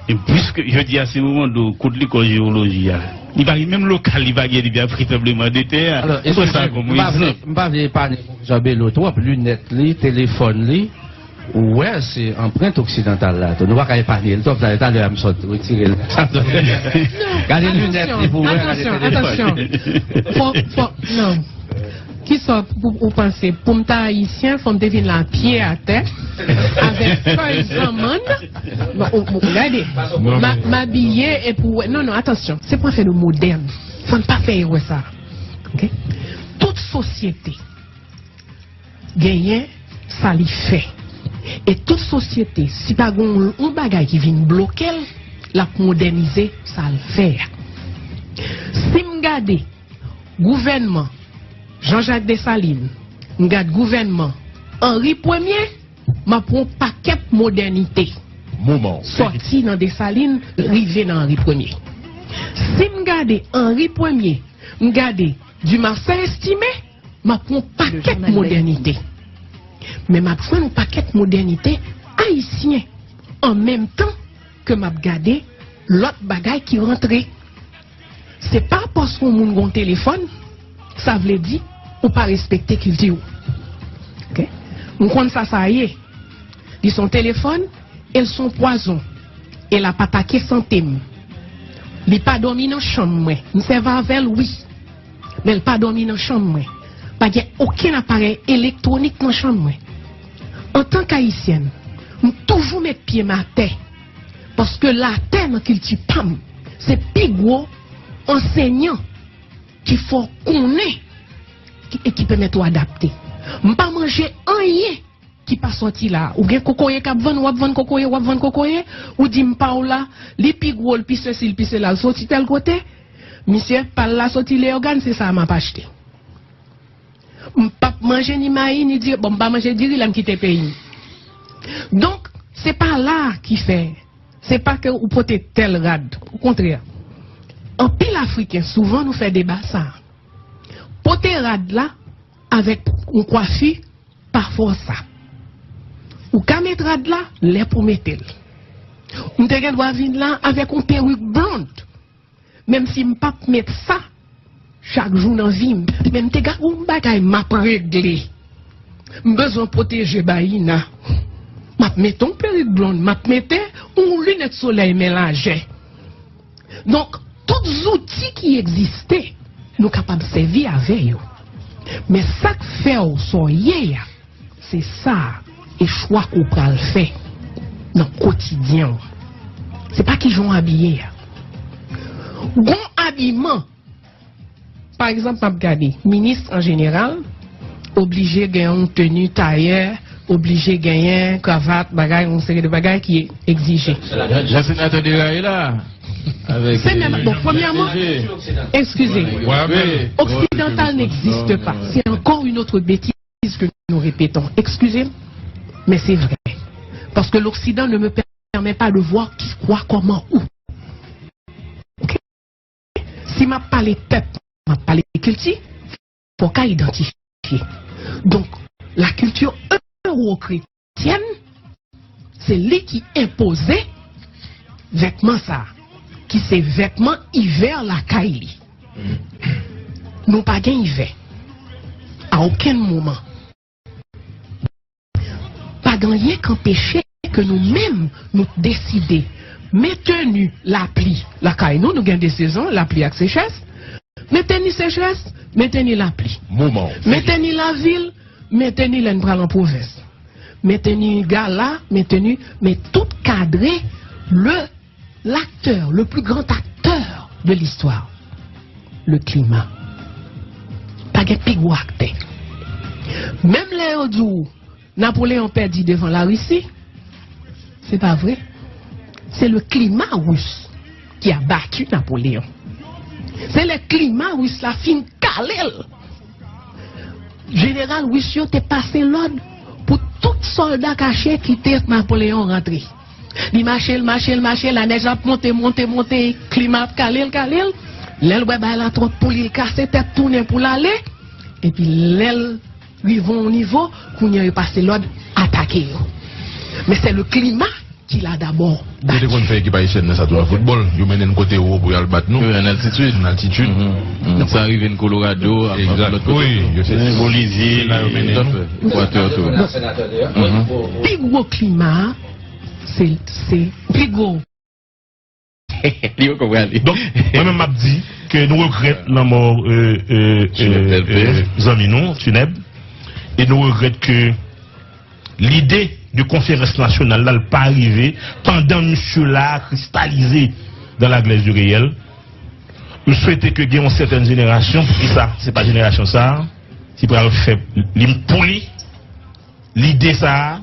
E piske jodi a, si w mande w kot lekòl jewoloji a, li pa gen menm lokal, li pa gen depi apre tranblemanntè a. Alò, m pran sa kòm yon egzanp. M pa vle epanye Pwofesè Bello twòp, linèt li, telefòn li, ou wè, se anprent oksidantal la tou. Nou pa ka epanye l twòp, talè, talè a m sot retire l. Gade linèt li pou w wè, gade telefòn. Atansyon, atansyon. Fò, fò, non. Kisa w, ou, ou panse, pou m ta ayisyen, fò m te vin la pye atè, avèk fèy zanmann? Bon, ou, ou gade, m a, m abiye epi w wè. Non, non, atansyon, se pou afè nou modèn. Fò n pa fè erè sa. Oke? Tout sosyete genyen sa li fè. E tout sosyete, si pa gen yon, yon bagay ki vin bloke l, l ap modènize sa l fè a. Si m gade gouvènman Jean-Jacques Dessalines, m gad gouvènman Henri Premye, m ap wè yon pakèt modènite sòti nan Dessalines rive nan Henri Premye. Si m gade Henri Premye, m gade Dumarsais Estimé, m ap wè yon pakèt modènite. Men m ap jwenn yon pakèt modènite ayisyen an menm tan ke m ap gade lòt bagay ki rantre. Se pa paske yon moun gen yon telefòn, sa vle di ou pa respekte kilti w. Oke? M konn sa sa ye. Li se yon telefòn, e l se yon pwazon. E l ap atake sante m. Li pa dòmi nan chanm mwen. M sèvi avè l, wi. Men l pa dòmi nan chanm mwen. Pa gen okenn aparèy elektwonik nan chanm mwen. Antank Ayisyèn, m toujou met pye m atè. Paske latè nan kilti pa m, se pi gwo ansenyan ki fè w konnen ki, e ki pèmèt ou adapte. M pa manje anyen ki pa sòti la. Ou gen kokoye k ap vann, w ap vann kokoye, w ap vann kokoye, ou di m pa w la, li pi gwo, l pi sesi, l pi sela, l soti tèl kote. Misye, pa l la soti Leyogàn, se sa a m ap achte. M p ap manje ni mayi, ni diri. Bon, m pa manje diri lè m kite peyi m. Donk, se pa la ki fè, se pa ke ou pote tèl rad. Okontrè, anpil Afriken, souvan nou fè deba sa a. Pote rad la avèk yon kwafi pa fòsa. Ou ka met rad la lè pou mete l. M te gen dwa vin la avèk yon perik blond. Menm si m p ap met sa chak jou nan vi m, men m te gen yon bagay m ap regle. M bezwen pwoteje Baïna. M ap mete yon perik blond, m ap mete yon linèt solèy men lajè. Donk, tout zouti ki egziste, nou kapab sèvi avè yo. Men sa k fè w sa w ye a, se sa, e chwa ke w pral fè nan kotidyen w. Se pa kijan w abiye a. Gon abiman, pa egzanp, m ap gade, minis an jeneral, oblije gen yon teni tayè, oblije genyen kravat, bagay, yon seri de bagay ki egzije. Jan senatè Dera ye la. Se menm, bon, premyèman, eskize, oksidantal n'existe pas. C'est encore une autre bêtise que nous répétons. Excusez, mais c'est vrai. Parce que l'Occident ne me permet pas de voir qui, quoi, comment, où. Ok? Si m ap pale pèp, m ap pale kilti, fò w ka idantifye. Donk, la culture euro-chrétienne, se li ki enpoze vètman sa, ki se vètman ivè lakay li. Nou pa gen ivè. A okenn moman. Pa gen anyen k anpeche ke nou menm, nou deside men teni lapli lakay nou, nou gen de sezon, lapli ak sechrès, men teni sechrès, men teni lapli, men teni lavil, men teni lè n pral an pwovens, men teni gala, men teni, men tout kadre le l'acteur, le plus grand acteur de l'histoire, le climat. Pa gen pi gwo aktè. Menm lè yo di w Napoleyon pèdi devan Larisi, se pa vre. Se le climat russe qui a battu Napoléon. Se lè klima ris la fin kale l. Jeneral ris yo te pase lòd pou tout sòlda kache kite Napoleyon rantre. Li mache, l mache, l mache, lanèj ap monte, monte, monte, klima ap kale l, kale l. Lè l wè bagay la twòp pou li, l kase tèt tounen pou l ale. Epi lè l rive yon nivo, kounye a yo pase lòd atake yo. Men se le klima ki la dabò. Yo te konn fè ekip ayisyèn nan sa tou nan foutbòl. Yo mennen n kote wo pou y al bat nou. Wi, an altitid. An altitid. Sa rive n Kolorado, ap, ap lòt kote. Wi, yo se Bolivye, se la yo mennen nou. Ekwatè tou. Pi gwo klima a, se, se pi gwo. Li poko prale. Donk, mwen menm m ap di ke nou regrèt lanmò, euh, euh, euh, euh, zanmi nou, Tinèb, e nou regrèt ke lide de konferans nasyonal la, l pa rive pandan misye la kristalize dans la glaise du réel. M swete ke gen yon sètèn jenerasyon, poukisa se pa jenerasyon sa a, ki pral fè li pou li, lide sa a,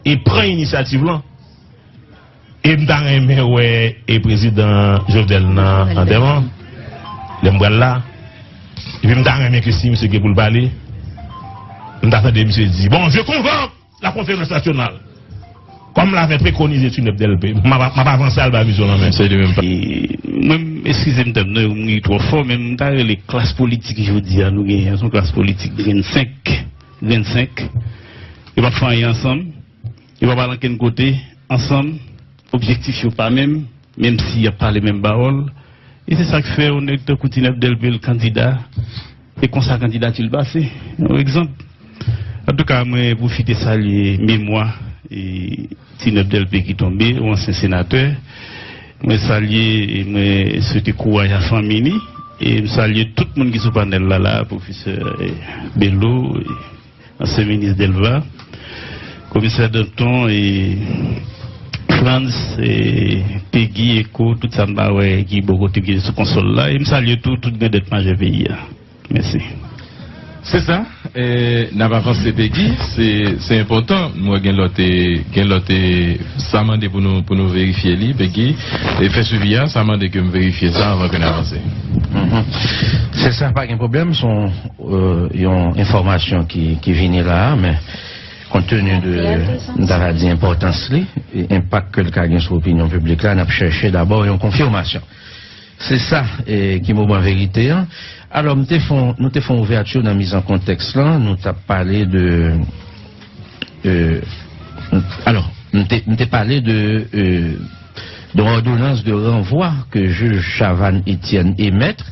e pran inisyativ lan. E m ta renmen wè e prezidan Jovenel nan antèman, lè m pral la. Epi m ta renmen ke si misye gen pou l pale, m ta tande misye di, bon, je convoque la conférence nationale. Kòm l avè prekonize Tinèb Dèlpe, m ap, m ap avanse al ba misye nan men. Se li menm. E mwen, eskize m tande m ri twò fò, men m ta rele klas politik jodi a nou genyen an, se yon klas politik grenn senk, grenn senk. Yo p ap fè anyen ansanm. Yo pa pral ankenn kote ansanm, objektif yo pa menm, menm si y ap pale menm pawòl. E se sa k fè yon nèg tankou Tinèb Dèlpe l kandida, e konsa kandidati l pase. Yon egzanp, Antouka, mwen pwofite salye memwa e Ti Nob Dèlpe ki tonbe, yon ansyen senatè. Mwen salye e mwen swete kouraj a fanmi li. E m salye tout moun ki sou panèl la, la, pwofesè, e, Bello, e ansyen minis Delva, komisè Danton, e Frantz, e Peggy, Eko, tout sa m pa wè ki bò kote m ki sou konsòl la. E m salye tou, tout grandèt majè peyi a. Mèsi. Se sa, e, n ap avanse, Peggy. Se, se enpòtan. Mwen gen lòt, e, gen lòt, e, sa mande pou nou, pou nou verifye li, Peggy. E fè swivi a, sa mande ke m verifye sa anvan ke n avanse. Mhm. Se sa, pa gen pwoblèm. Se yon, e, yon enfòmasyon ki, ki vini la a, men kont tenu de, m ta ka di, enpòtans li, e enpak ke l ka gen sou opinyon piblik la, n ap chèche dabò yon konfimasyon. Se sa, e, ki moman verite an. Alò, m te fè yon, nou te fè yon ouvèti nan miz an kontèks lan, nou t ap pale de, e, alò, m te, m te pale de, e, de yon òdonans de ranvwa ke jij Chavannes Etienne emèt,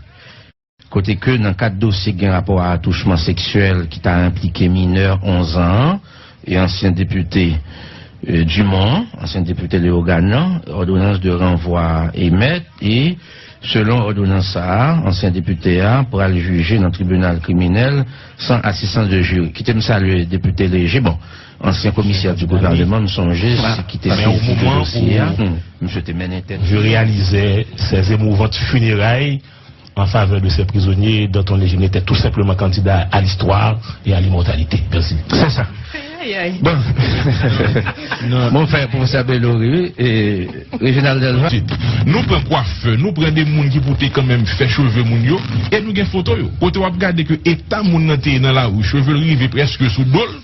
kote ke nan kad dosye ki gen rapò a atouchman seksyèl ki ta enplike minè onz an an, e ansyen depite, e, Dumont an, ansyen depite Leyogàn nan, òdonans de ranvwa emèt, e selon òdonans sa a, ansyen depite a pral jije nan tribinal kriminèl san asistans de jiri. Kite m salye depite Léger, bon, ansyen komisè di gouvènman, m sonje se ki te sezi de dosye a. Misye te mennen tèt. Je réalisais ces émouvantes funérailles en faveur de ces prisonniers dont on les jeunes était tout simplement candidat à l'histoire et à l'immortalité. Merci. Se sa. Bon. Bon, fè pwofesè Bello ri, wi, e Reginald Delva. Nou pran kwafè, nou pran de moun ki pou te kanmenm fè cheve moun yo, e nou gen foto yo. Kote w ap gade ke eta moun nan te ye nan lari, cheve l rive prèske sou do l,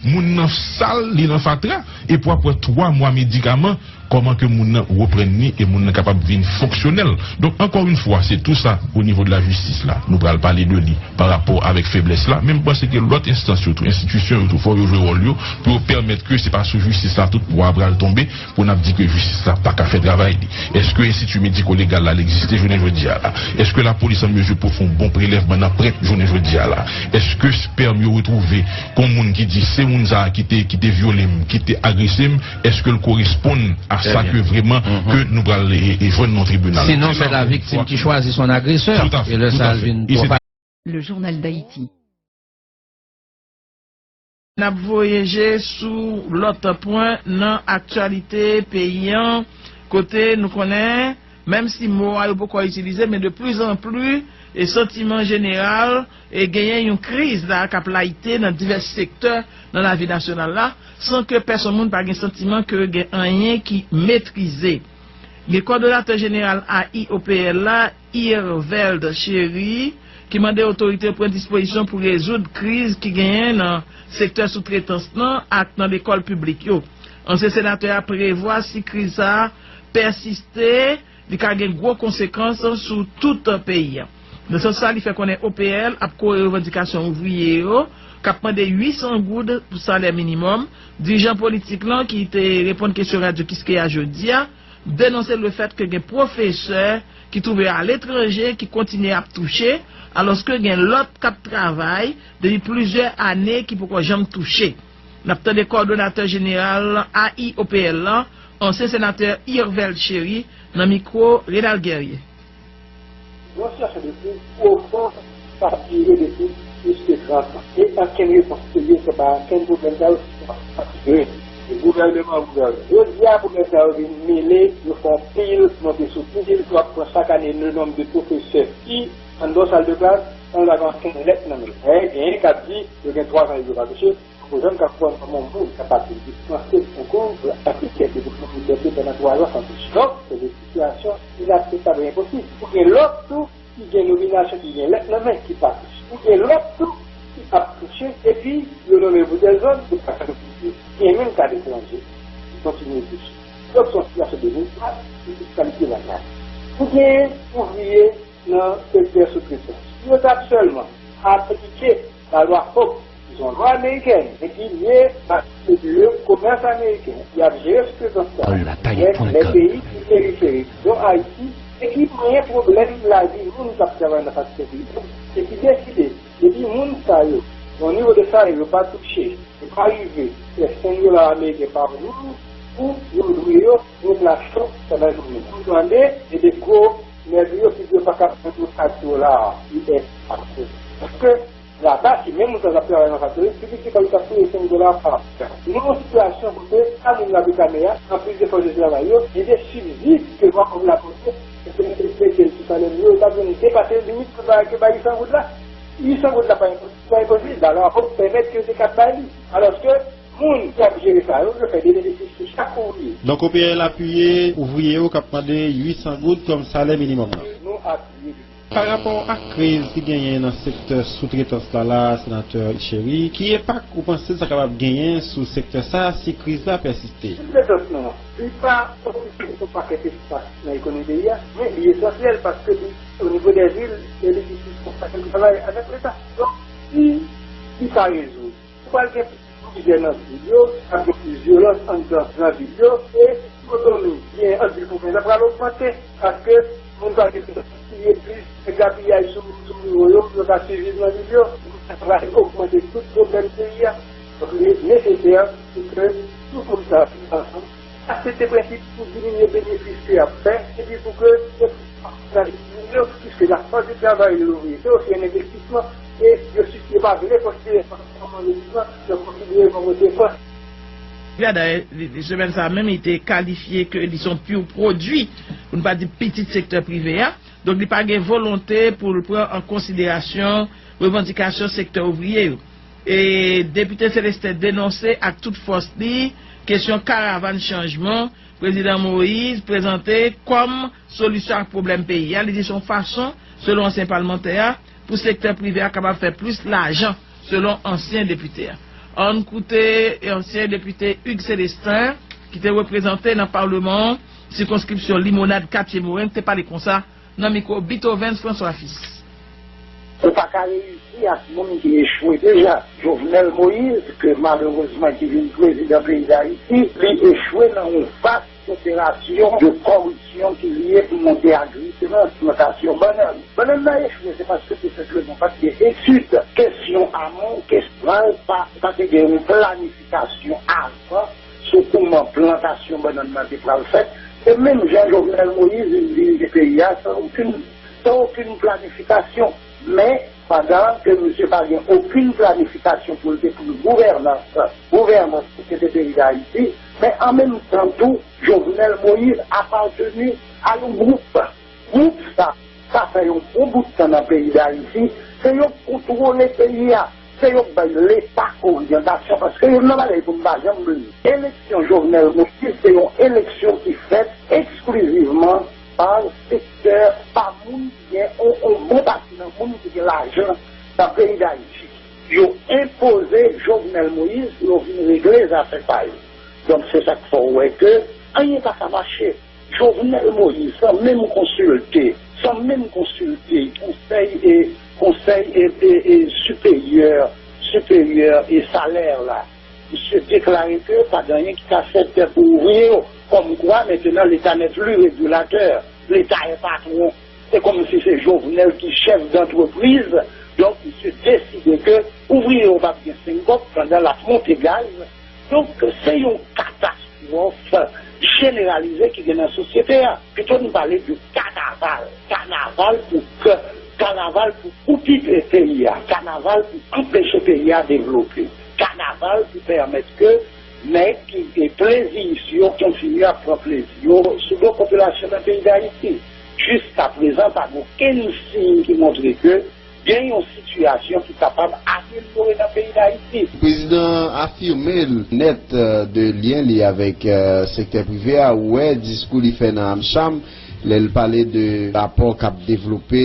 moun nan sal, li nan fatra, epi w ap pran twa mwa medikaman, kòman ke moun nan reprann li e moun nan kapab vin fonksyonèl. Donk, encore une fois, se tou sa, o nivo de lajistis la, nou pral pale de li pa rapò avèk feblès la, men m panse ke lòt enstans yo tou, enstitisyon yo tou, fò yo jwe wòl yo pou yo pèmèt ke se pa sou jistis la tout pwa a pral tonbe pou n ap di ke jistis la pa ka fè travay li. Èske enstiti mediko-legal la, l egziste jounen jodi a la? Èske lapolis an mezi pou fè yon bon prelèvman nan prent jounen jodi a la? Èske spèm yo retwouve kon moun ki di se moun sa a ki te, ki te vyole m, ki te agrese m, èske l koresponn a sa ke vrèman ke nou pral, e, e, jwenn nan tribinal? Sinon, c'est la victime qui choisit son agresseur. Tout à fait, tout à fait. E lè sa l vin twò. Le Journal d'Haïti. N ap voye je sou lòt pwen nan aktyalite peyi an, kote nou konnen, menm si mo a yo poko itilize, men de plus en plus, e santiman jeneral, e genyen yon kriz la k ap layite nan divès sektè nan lavi nasyonal la, san ke pèsonn moun pa gen santiman ke gen anyen ki metrize. Gen kòdonatè jeneral A I O P L la, Irveld Chery, ki mande otorite yo pran dispozisyon pou rezoud kriz ki genyen nan sektè soutretans lan ak nan lekòl piblik yo. Ansyen senatè a prevwa si kriz sa a pèsiste, li ka gen gwo konsekans sou tout peyi a. Nan sans sa, li fè konnen O P L ap kore revandikasyon ouvriye yo, k ap mande uit san goud pou salè minimòm. Dirijan politik lan ki te reponn kesyon Radyo Kiskeya jodi a, denonse lefèt ke gen pwofesè ki twouve yo aletranje ki kontinye ap touche, alòske gen lòt k ap travay depi plizyè ane ki poko janm touche. N ap tande kòdonatè jeneral A I O P L lan, ansyen senatè Irveld Chery, nan mikwo Renald Guerrier. Yon sitiyasyon de kriz pwofon k ap dire depi plis ke trant an, e okenn repons serye fèt a okenn pwoblèm sa yo ki pa dire. E gouvènman, gouvènman. Jodi a, pwoblèm sa yo vin mele, yo fè yon pil monte sou pil, w ap pran chak ane le nonb de pwofesè ki anndan yon sal de klas, san yo pa gen okenn lèt nan men yo. Dayè, genyen k ap di yo gen twazan yo pa touche, Poko janm ka konprann kòman yon moun kapab vin dispanse konkou pou aplike devlopman modèl de pandan twa zan san touche. Donk, se de sitiyasyon inakseptab e enposib. Ou gen lòt tou ki gen nominasyon ki gen lèt nan men ki pa touche. Ou gen lòt tou ki ap touche epi yo nonmen pou tèl zòn, yo pa ka touche. Gen menm ka letranje ki kontinye touche. Donk, se yon sitiyasyon de mizwa, de kalite bagay. Ou gen ouvriye nan sektè soutretans. Si yo t ap sèlman aplike lalwa Hobbs, ki se yon lwa amerikèn, men ki lye ak le komès ameriken, y ap jere soutretans sa a. Lè peyi ki periferik, dont Ayiti, e ki manyen pwoblèm lavi moun k ap travay nan sektè prive, e ki deside, depi moun sa yo Bon, nivo de salè yo pa touche, yo pa rive fè senk dola ameriken pa jou pou yo ouvriye yo remplase yo pandan jounen. Nou tande gen de gwo nèg yo ki di yo pa ka jwenn yon kat dola U S pa jou. Paske laba, si menm moun sa ap travay nan faktori, pi piti kòb li ta touye senk dola pa mwa. Nou nan yon sitiyasyon kote pa moun la boukannen an, anplis de fòs de travay yo, gen de sibsid ke Bwakòb la pote, ke se mete sou salè yo, yo pa jwenn depase limit ke bay, ke bay uit san goud la. Uit san goud la pa enpo-, pa enposib, alò ap pèmèt ke yo te ka bay li. Alòske moun ki ap jere sa yo, yo fè de benefis pou chak ouvriye. Donk, O P L apiye ouvriye yo k ap mande uit san goud kòm salè minimòm nan. Nou apiye li. Pa rapò ak kriz ki genyen nan sektè soutretans la la, Senatè Chery, ki enpak ou panse sa kapab genyen sou sektè sa a si kriz la pèsiste? Soutretans nan, li pa okipe yon pakèt espas nan ekonomi peyi a, men li esansyèl paske li, o nivo dè vil, li difisil pou fè travay avèk Leta. Donk, si li pa rezoud, pral gen plizyè nan vil yo, ap gen plis vyolans anndan nan vil yo, e ekonomi ki gen anndan pwovens la pral ogmante, paske moun pral gen plis, plis gaspiyaj sou, sou nivo yo, pou yo ka siviv nan vil yo, sa pral ogmante tout pwoblèm peyi a. Donk, li nesesè pou ke tout moun sa viv ansanm, aksepte prensip pou diminye benefis ke y ap fè, epi pou ke yo, piske lafòs de travay yo, se osi yon envestisman, e yo, yo pa vle konsidere sa kòm envestisman, yo konsidere kòm yon depans. Dayè, li, li, semèn sa a menm, li te kalifye ke li se yon pur pwodui, pou n pa di pitit sektè prive a. Donk, li pa gen volonte pou l pran an konsiderasyon revandikasyon sektè ouvriye yo. E Depite Célestin denonse ak tout fòs li kesyon karavàn chanjman Prezidan Moïse prezante kòm solisyon ak pwoblèm peyi a. Li di se yon fason, selon ansyen palmantè a, pou sektè prive a kapab fè plis lajan, selon ansyen depite a. Ann koute ansyen depite Hugues Célestin, ki te reprezante nan palman an, sikonskripsyon Limonad Katye Moren, te pale konsa nan mikwo Beethoven François Fils. Ou pa ka reyisi ak moun ki echwe deja. Jovenel Moïse, ke malerezman ki vin prezidan peyi Dayiti, li echwe nan yon vas operasyon de kòripsyon ki liye pou monte agritran, plantasyon bannann. Bannann nan echwe, se paske tou senpleman pa t gen etid kesyon amon, kesyon aval, pa, pa te gen yon planifikasyon avan sou kouman plantasyon bannann nan te pral fèt. E menm jan Jovenel Moïse vin dirije peyi a san okenn, san okenn planifikasyon. Men, pandan ke misye pa gen okenn planifikasyon pou l te pran gouvènans, gouvènans sosyete peyi Dayiti, men an menm tan tou, Jovenel Moïse apateni a yon gwoup. Gwoup sa, sa fè yon bon bout tan nan peyi Dayiti, se yo k kontwole peyi a, se yo k bay Leta oryantasyon, paske youn nan bagay pou n pa janm bliye, eleksyon Jovenel Moïse se yon eleksyon ki fèt eksklizivman pa sektè, pa moun ki gen yon, yon bon pati nan moun ki gen lajan nan peyi Dayiti. Yo enpoze Jovenel Moïse pou yo vin regle zafè pa yo. Donk, se sa k fè w wè ke anyen pa ka mache. Jovenel Moïse, san menm konsilte, san menm konsilte konsèy e, konsèy e, e, e siperyè, siperyè e salè la, misye deklare ke pa gen anyen ki ka fèt pou ouvriye yo. Kòmkwa, maintenant, l'État n'est plus régulateur. L'État est patron. Se kòmsi se Jovenel ki chèf dantrepriz. Donk, misye deside ke ouvriye yo p ap gen senk kòb pandan l ap monte gaz. Donk, se yon katastwòf jeneralize ki gen nan sosyete a. Pito n pale de kanaval. Kanaval pou k-, kanaval pou koupi pe-, peyi a. Kanaval pou anpeche peyi a devlope. Kanaval pou pèmèt ke nèg ki gen plezi isi yo kontinye ap pran plezi yo sou do popilasyon nan peyi Dayiti. Jiskaprezan, pa gen okenn siy ki montre ke gen yon sitiyasyon ki kapab amelyore nan peyi Dayiti. Prezidan an afime l nèt, euh, de lyen li avèk, euh, sektè prive a. Ou wè diskou li fè nan AmCham, lè l pale de rapò k ap devlope,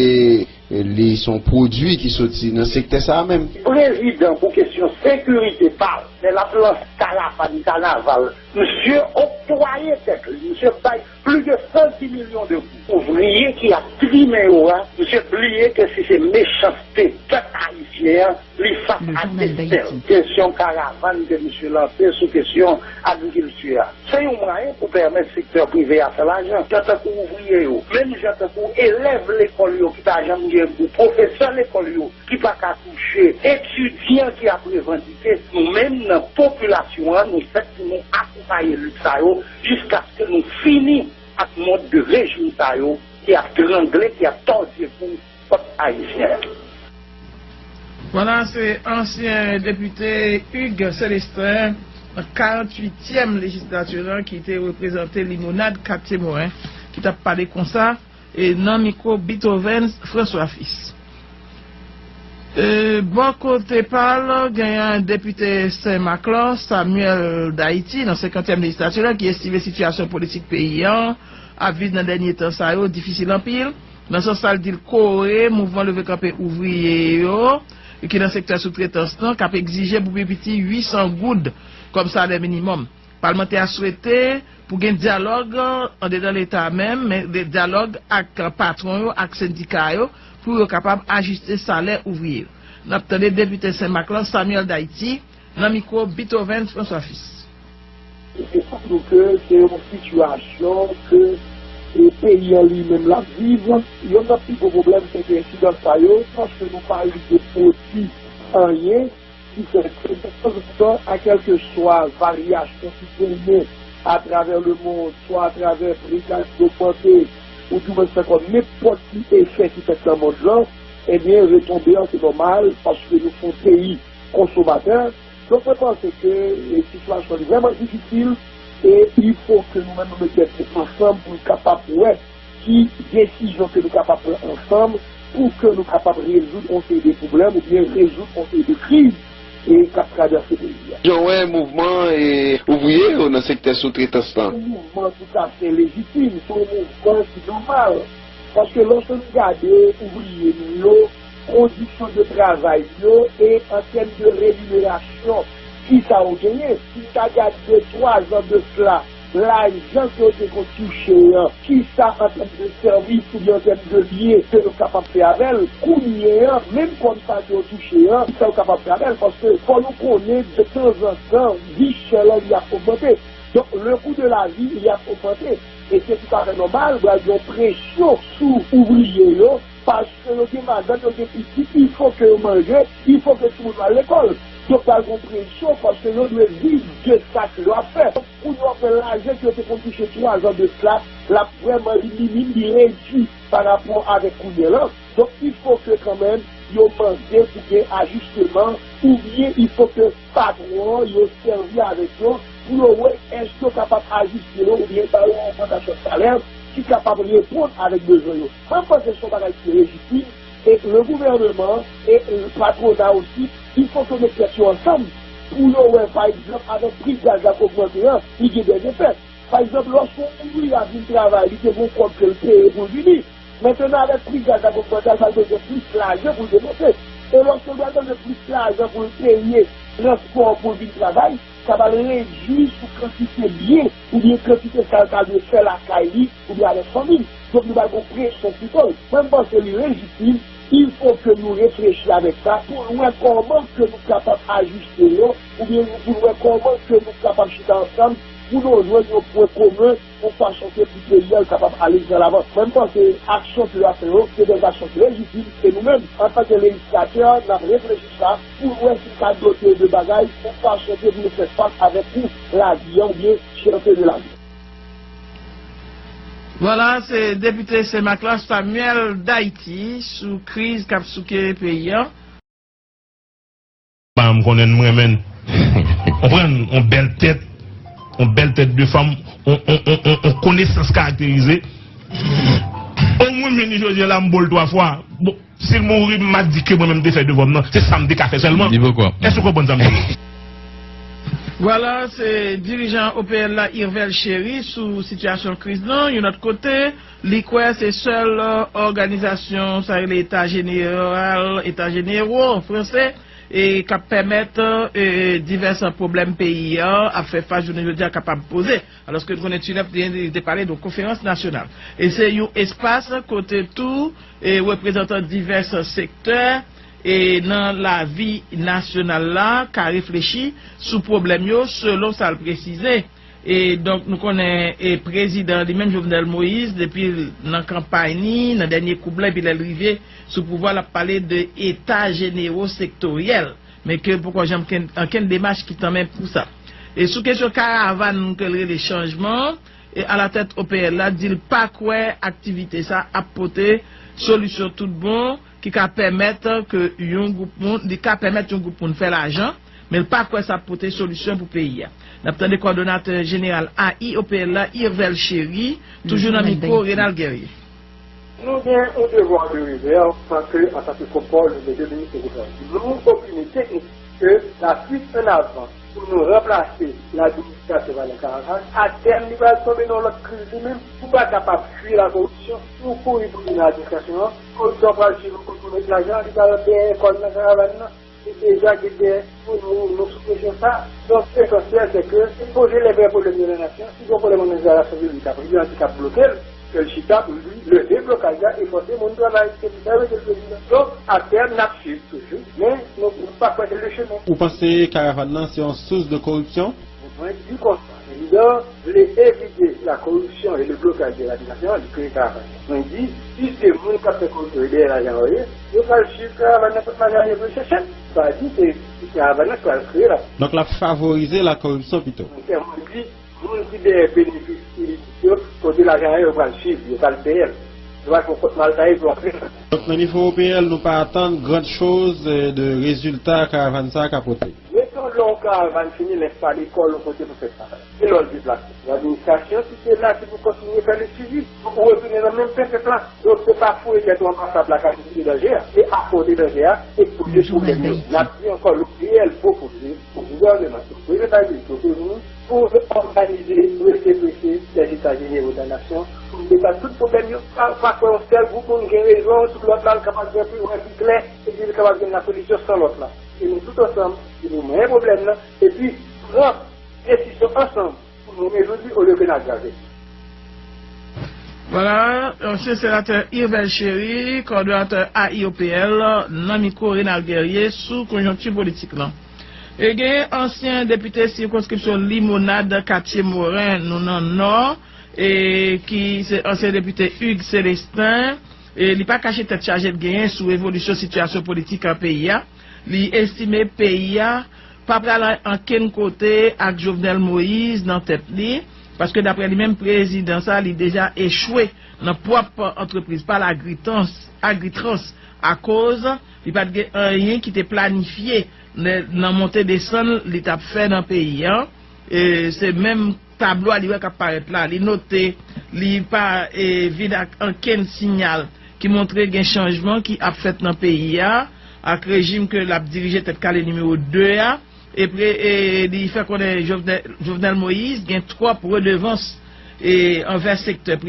euh, li se yon pwodui ki soti nan sektè sa a menm. Prezidan, pou kesyon sekirite pa l, lè l ap lanse karavàn kanaval, misye oktwaye tèt li, misye bay plis de san dis milyon de goud. Ouvriye ki ap trimen yo a, misye bliye ke si se mechanste pèp ayisyen Li fas a desten kesyon karavàn ke misye lanse sou kesyon agrikilti a. Se yon mwayen pou pèmèt sektè prive a fè lajan, jan tankou ouvriye yo, menm jan tankou elèv lekòl yo ki pa janm gen gou, pwofesè lekòl yo ki pa ka touche, etidyan ki ap revandike. Nou menm nan popilasyon an, nou fèt pou nou akonpaye lit sa yo jiskaske nou fini ak mòd de rejim sa yo ki ap trangle, ki ap tòdye kou pèp ayisyen. Vwala, se ansyen depite Hugues Célestin nan karanntuityèm lejislati lan ki te reprezante Limonad Katye Moren ki t ap pale konsa e nan mikwo Beethoven François Fils. E, bò kote pa l, genyen depite Sen Mak lan, Samuel Daity, nan senkantyèm lejislati lan, ki estime sitiyasyon politik peyi an ap viv nan dènye tan sa yo difisil anpil. Nan sans sa, l di l kore mouvman leve kanpe ouvriye yo ki nan sektè soutretans lan k ap egzije pou pi piti uit san goud kòm salè minimòm. Palmantè a swete pou gen dyalòg andedan Leta a menm, men dyalòg ak patwon yo, ak sendika yo, pou yo kapab ajiste salè ouvriye yo. N ap tande depite Sen Mak lan, Samuel Daity, nan mikwo Beethoven François Fils. Se pou nou ke se yon sitiyasyon ke e, peyi an li menm l ap viv. Youn nan pi gwo pwoblèm se ke ensidans sa yo, paske nou pa rive pwodui anyen ki fè ke tanzantan, a kèlkeswa varyasyon ki genyen atravè lemonn, swa atravè pri gaz ki ogmante, ou di mwens ankò nenpòt ki efè ki fèt nan mond lan, ebyen, retonbe an se nòmal, paske nou se yon peyi konsomatè. Donk, mwen panse ke e, sitiyasyon li vrèman difisil e il fo ke nou menm nou met tèt nou ansanm pou nou kapab wè ki desizyon ke nou kapab pran ansanm pou ke nou kapab rezoud yon seri de pwoblèm oubyen rezoud yon seri de kriz e k ap travèse peyi a. Jan w wè mouvman e, ouvriye yo nan sektè soutretans lan. Se yon mouvman toutafè lejitim, se yon mouvman ki nòmal. Paske lòske nou gade ouvriye nou yo, kondisyon de travay yo e an tèm de reminerasyon, kisa yo genyen? Si n ta gade de twa zan de sila, lajan ke yo te konn touche an, kisa an tèm de sèvis oubyen an tèm de byen ke yo kapab fè avè l? Kounye an, menm kòb sa ke yo touche an, kisa yo kapab fè avè l? Paske fò nou konnen de tanzantan, vi chè lan li ap ogmante. Donk, le kou de la vi, li ap ogmante. E se toutafè nòmal, pral gen yon presyon sou ouvriye yo, paske yo gen madanm, yo gen pitit, il fo ke yo manje, il fo ke timoun yo al lekòl. Donk, pral gen yon presyon, paske yo dwe viv de sa ke yo ap fè. Kounye a, w ap wè lajan ke yo te konn touche twa zan de sila, l ap vrèman, li minim, li redui pa rapò avèk kounye a lan. Donk, il fo ke kanmenm yo mande pou gen ajisteman, oubyen il fo ke patwon an yo sèvi avèk yo pou yo wè èske yo kapab ajiste yo oubyen ba yo yon ogmantasyon salè ki kapab reponn avèk bezwen yo. Mwen, m panse se yon bagay ki lejitim e le gouvèneman e patrona osi, il fo ke yo met tèt yo ansanm pou yo wè, pa egzanp, avèk pri gaz la k ogmante an, li gen dèz efè. Pa egzanp, lòske yon ouvriye ap vin travay, li te gen yon kòb ke l peye pou l vini. Mentnan, avèk pri gaz la k ogmante a, l pral bezwen plis lajan pou l depanse. E lòske l pral bezwen plis lajan pou l peye transpò pou l vin travay, sa pral redui sou kantite byen oubyen kantite sa l ta dwe fè lakay li oubyen avèk fanmi l. Donk, li pral gen yon presyon sou kò l. Mwen, m panse li lejitim. Il fo ke nou reflechi avèk sa pou n wè kòman ke nou kapab ajiste yo oubyen pou n wè kòman ke nou kapab chita ansanm pou nou jwenn yon pwen komen yon fason ke pou peyi a kapab ale de lavan. Mwen, m panse aksyon ke yo ap fè yo, se de aksyon ki lejitim e nou menm, antanke lejislatè, n ap reflechi sa pou n wè si n ka dote yo de bagay yon fason ke pou yo fè fas avèk kou lavi a oubyen chète de lavi. Vwala, se depite Senmak la, Samuel Daity, sou kriz k ap souke peyi a. Ba m konnen m renmen l. Konprann? On bèl tèt, on bèl tèt de fanm, on, on, on, on, on konesans karakterize. Omwen m jwenn li jodi a la, m bo l twa fwa. Bon, si l mouri, m a di ke mwen menm m te fè devwa m nan. Se sa m te ka fè sèlman. Èske w konprann sa m di w? Vwala, se dirijan O P L la, Irvel Chéry, sou sitiyasyon kriz lan. Yon lòt kote, li kwè se sèl òganizasyon, sa rele Eta Jeneral, Eta Jenero an franse, e k ap pèmèt e, divès pwoblèm peyi a ap fè fas jounen jodi a kapab poze. Alòske nou konnen T nèf te, te pale de konferans nasyonal. E se yon espas kote tou e, reprezantan divès sektè e nan lavi nasyonal la ka reflechi sou pwoblèm yo, selon sa l presize. E donk, nou konnen, e prezidan li menm, Jovenel Moïse, depi l nan kanpay ni, nan dènye koub la, epi lè l rive sou pouvwa, l ap pale de eta jenero sektoryèl, men ke poko janm ken- ankenn demach ki tanmen pou sa. E sou kesyon karavàn ke l rele chanjman, e alatèt O P L la di l pa kwè aktivite sa ap pote solisyon tout bon ki ka pèmèt ke yon gwoup moun, li ka pèmèt yon gwoup moun fè lajan, men l pa kwè sa ap pote solisyon pou peyi a. N ap tande kòdonatè jeneral A I O P L la, Irvel Chery, toujou nan mikwo Renald Guerrier. Nou gen yon devwa de rezèv, paske antanke konpòl, nou gen de minis de gouvènman. Nou opine teknik ke la fuite en avant pou nou ranplase ladministrasyon pa nan karavàn, atèm li pral tonbe nan lòt kriz li menm. Ou pa kapab fwi lakoripsyon, si w kouri pou vin nan administrasyon an, koripsyon pral swiv ou kote w met lajan, li pral dèyè kò l nan karavàn nan. Li deja gen dèyè pou nou, nou sou presyon sa. Donk, esansyèl, se ke se poze lè vrè pwoblèm de la nasyon. Si gen yon pwoblèm òganizasyon piblik la, prezidan ki ka bloke l, ke l chita pou li leve blokaj la e fòse moun travay. Se pou sa yo mete l prezidan. Donk, atèm, n ap swiv toujou, men nou, nou pa kwè se le chemen. Ou panse karavàn nan se yon sous de koripsyon? Mwen di konsa, prezidan vle evite la koripsyon e le blokaj de ladministrasyon, li kreye karavàn. Mwen di, piske moun k ap fè koripsyon yo dèyè lajan yo ye, yo pral swiv karavàn nan kot lajan yo vle chèche l. Sa di se karavàn nan k pral kreye la. Donk, l ap favorize la koripsyon pito. Mwen di, moun ki dèyè benefis ilisit yo, kote lajan yo pral swiv, yo pral dèyè l. Yo pral fè yon kont maltaye pou antre nan. Donk, nan nivo O P L, nou pa atann gran choz, eh, de rezilta karavàn sa a ka pote. Meton lè yon karavàn fini, lè pa lekòl yon kote pou fè travay. E lè l deplase. Ladministrasyon ki te la, ki pou kontinye fè le swivi. Ou retounen nan menm pèp la. Donk, se pa foure tèt ou anba sab la k ap evite danje a. Se afwonte danje a e poze pwoblèm yo. N ap di ankò, le O P L pwopoze o gouvèneman, o prezidan Faye, o prezidan, pou òganize prese prese dèz eta jenero de la nasyon, pou nou deba tout pwoblèm yo. Pa, pa kwè yon sèl gwoup moun gen rezon sou lòt la, l kapab gen pi wè pi klè, epi li kapab jwenn la solisyon san lòt la. E nou tout ansanm, pou nou manyen pwoblèm nan, epi pran desizyon ansanm pou nou rezoud li olye ke n agrave. Vwala, ansyen senatè Irvel Chery, kòdonatè A I O P L, nan mikwo Renald Guerrier sou konjonkti politik lan. E gen ansyen depite sikonskripsyon Limonad, Katye Moren, nou nan Nò, e ki se ansyen depite Hugues Célestin, e li pa kache tèt chaje l genyen sou evolisyon sitiyasyon politik an peyi a. Li estime peyi a pa pral ankenn kote ak Jovenel Moïse nan tèt li, paske daprè li menm, prezidan sa, li deja echwe nan pwòp antrepriz pa l, Agritrans, Agritrans, akoz li pa t gen anyen ki te planifye nan, nan monte desann li t ap fè nan peyi a. E se menm tablo a li wè k ap parèt la. Li note li pa, e, vin ak ankenn siyal ki montre gen chanjman ki ap fèt nan peyi a, ak rejim ke l ap dirije tèt kale nimewo de a. E pre-, e li fè konnen Jovenel, Jovenel Moïse gen twòp redevans, e, anvè sektè prive.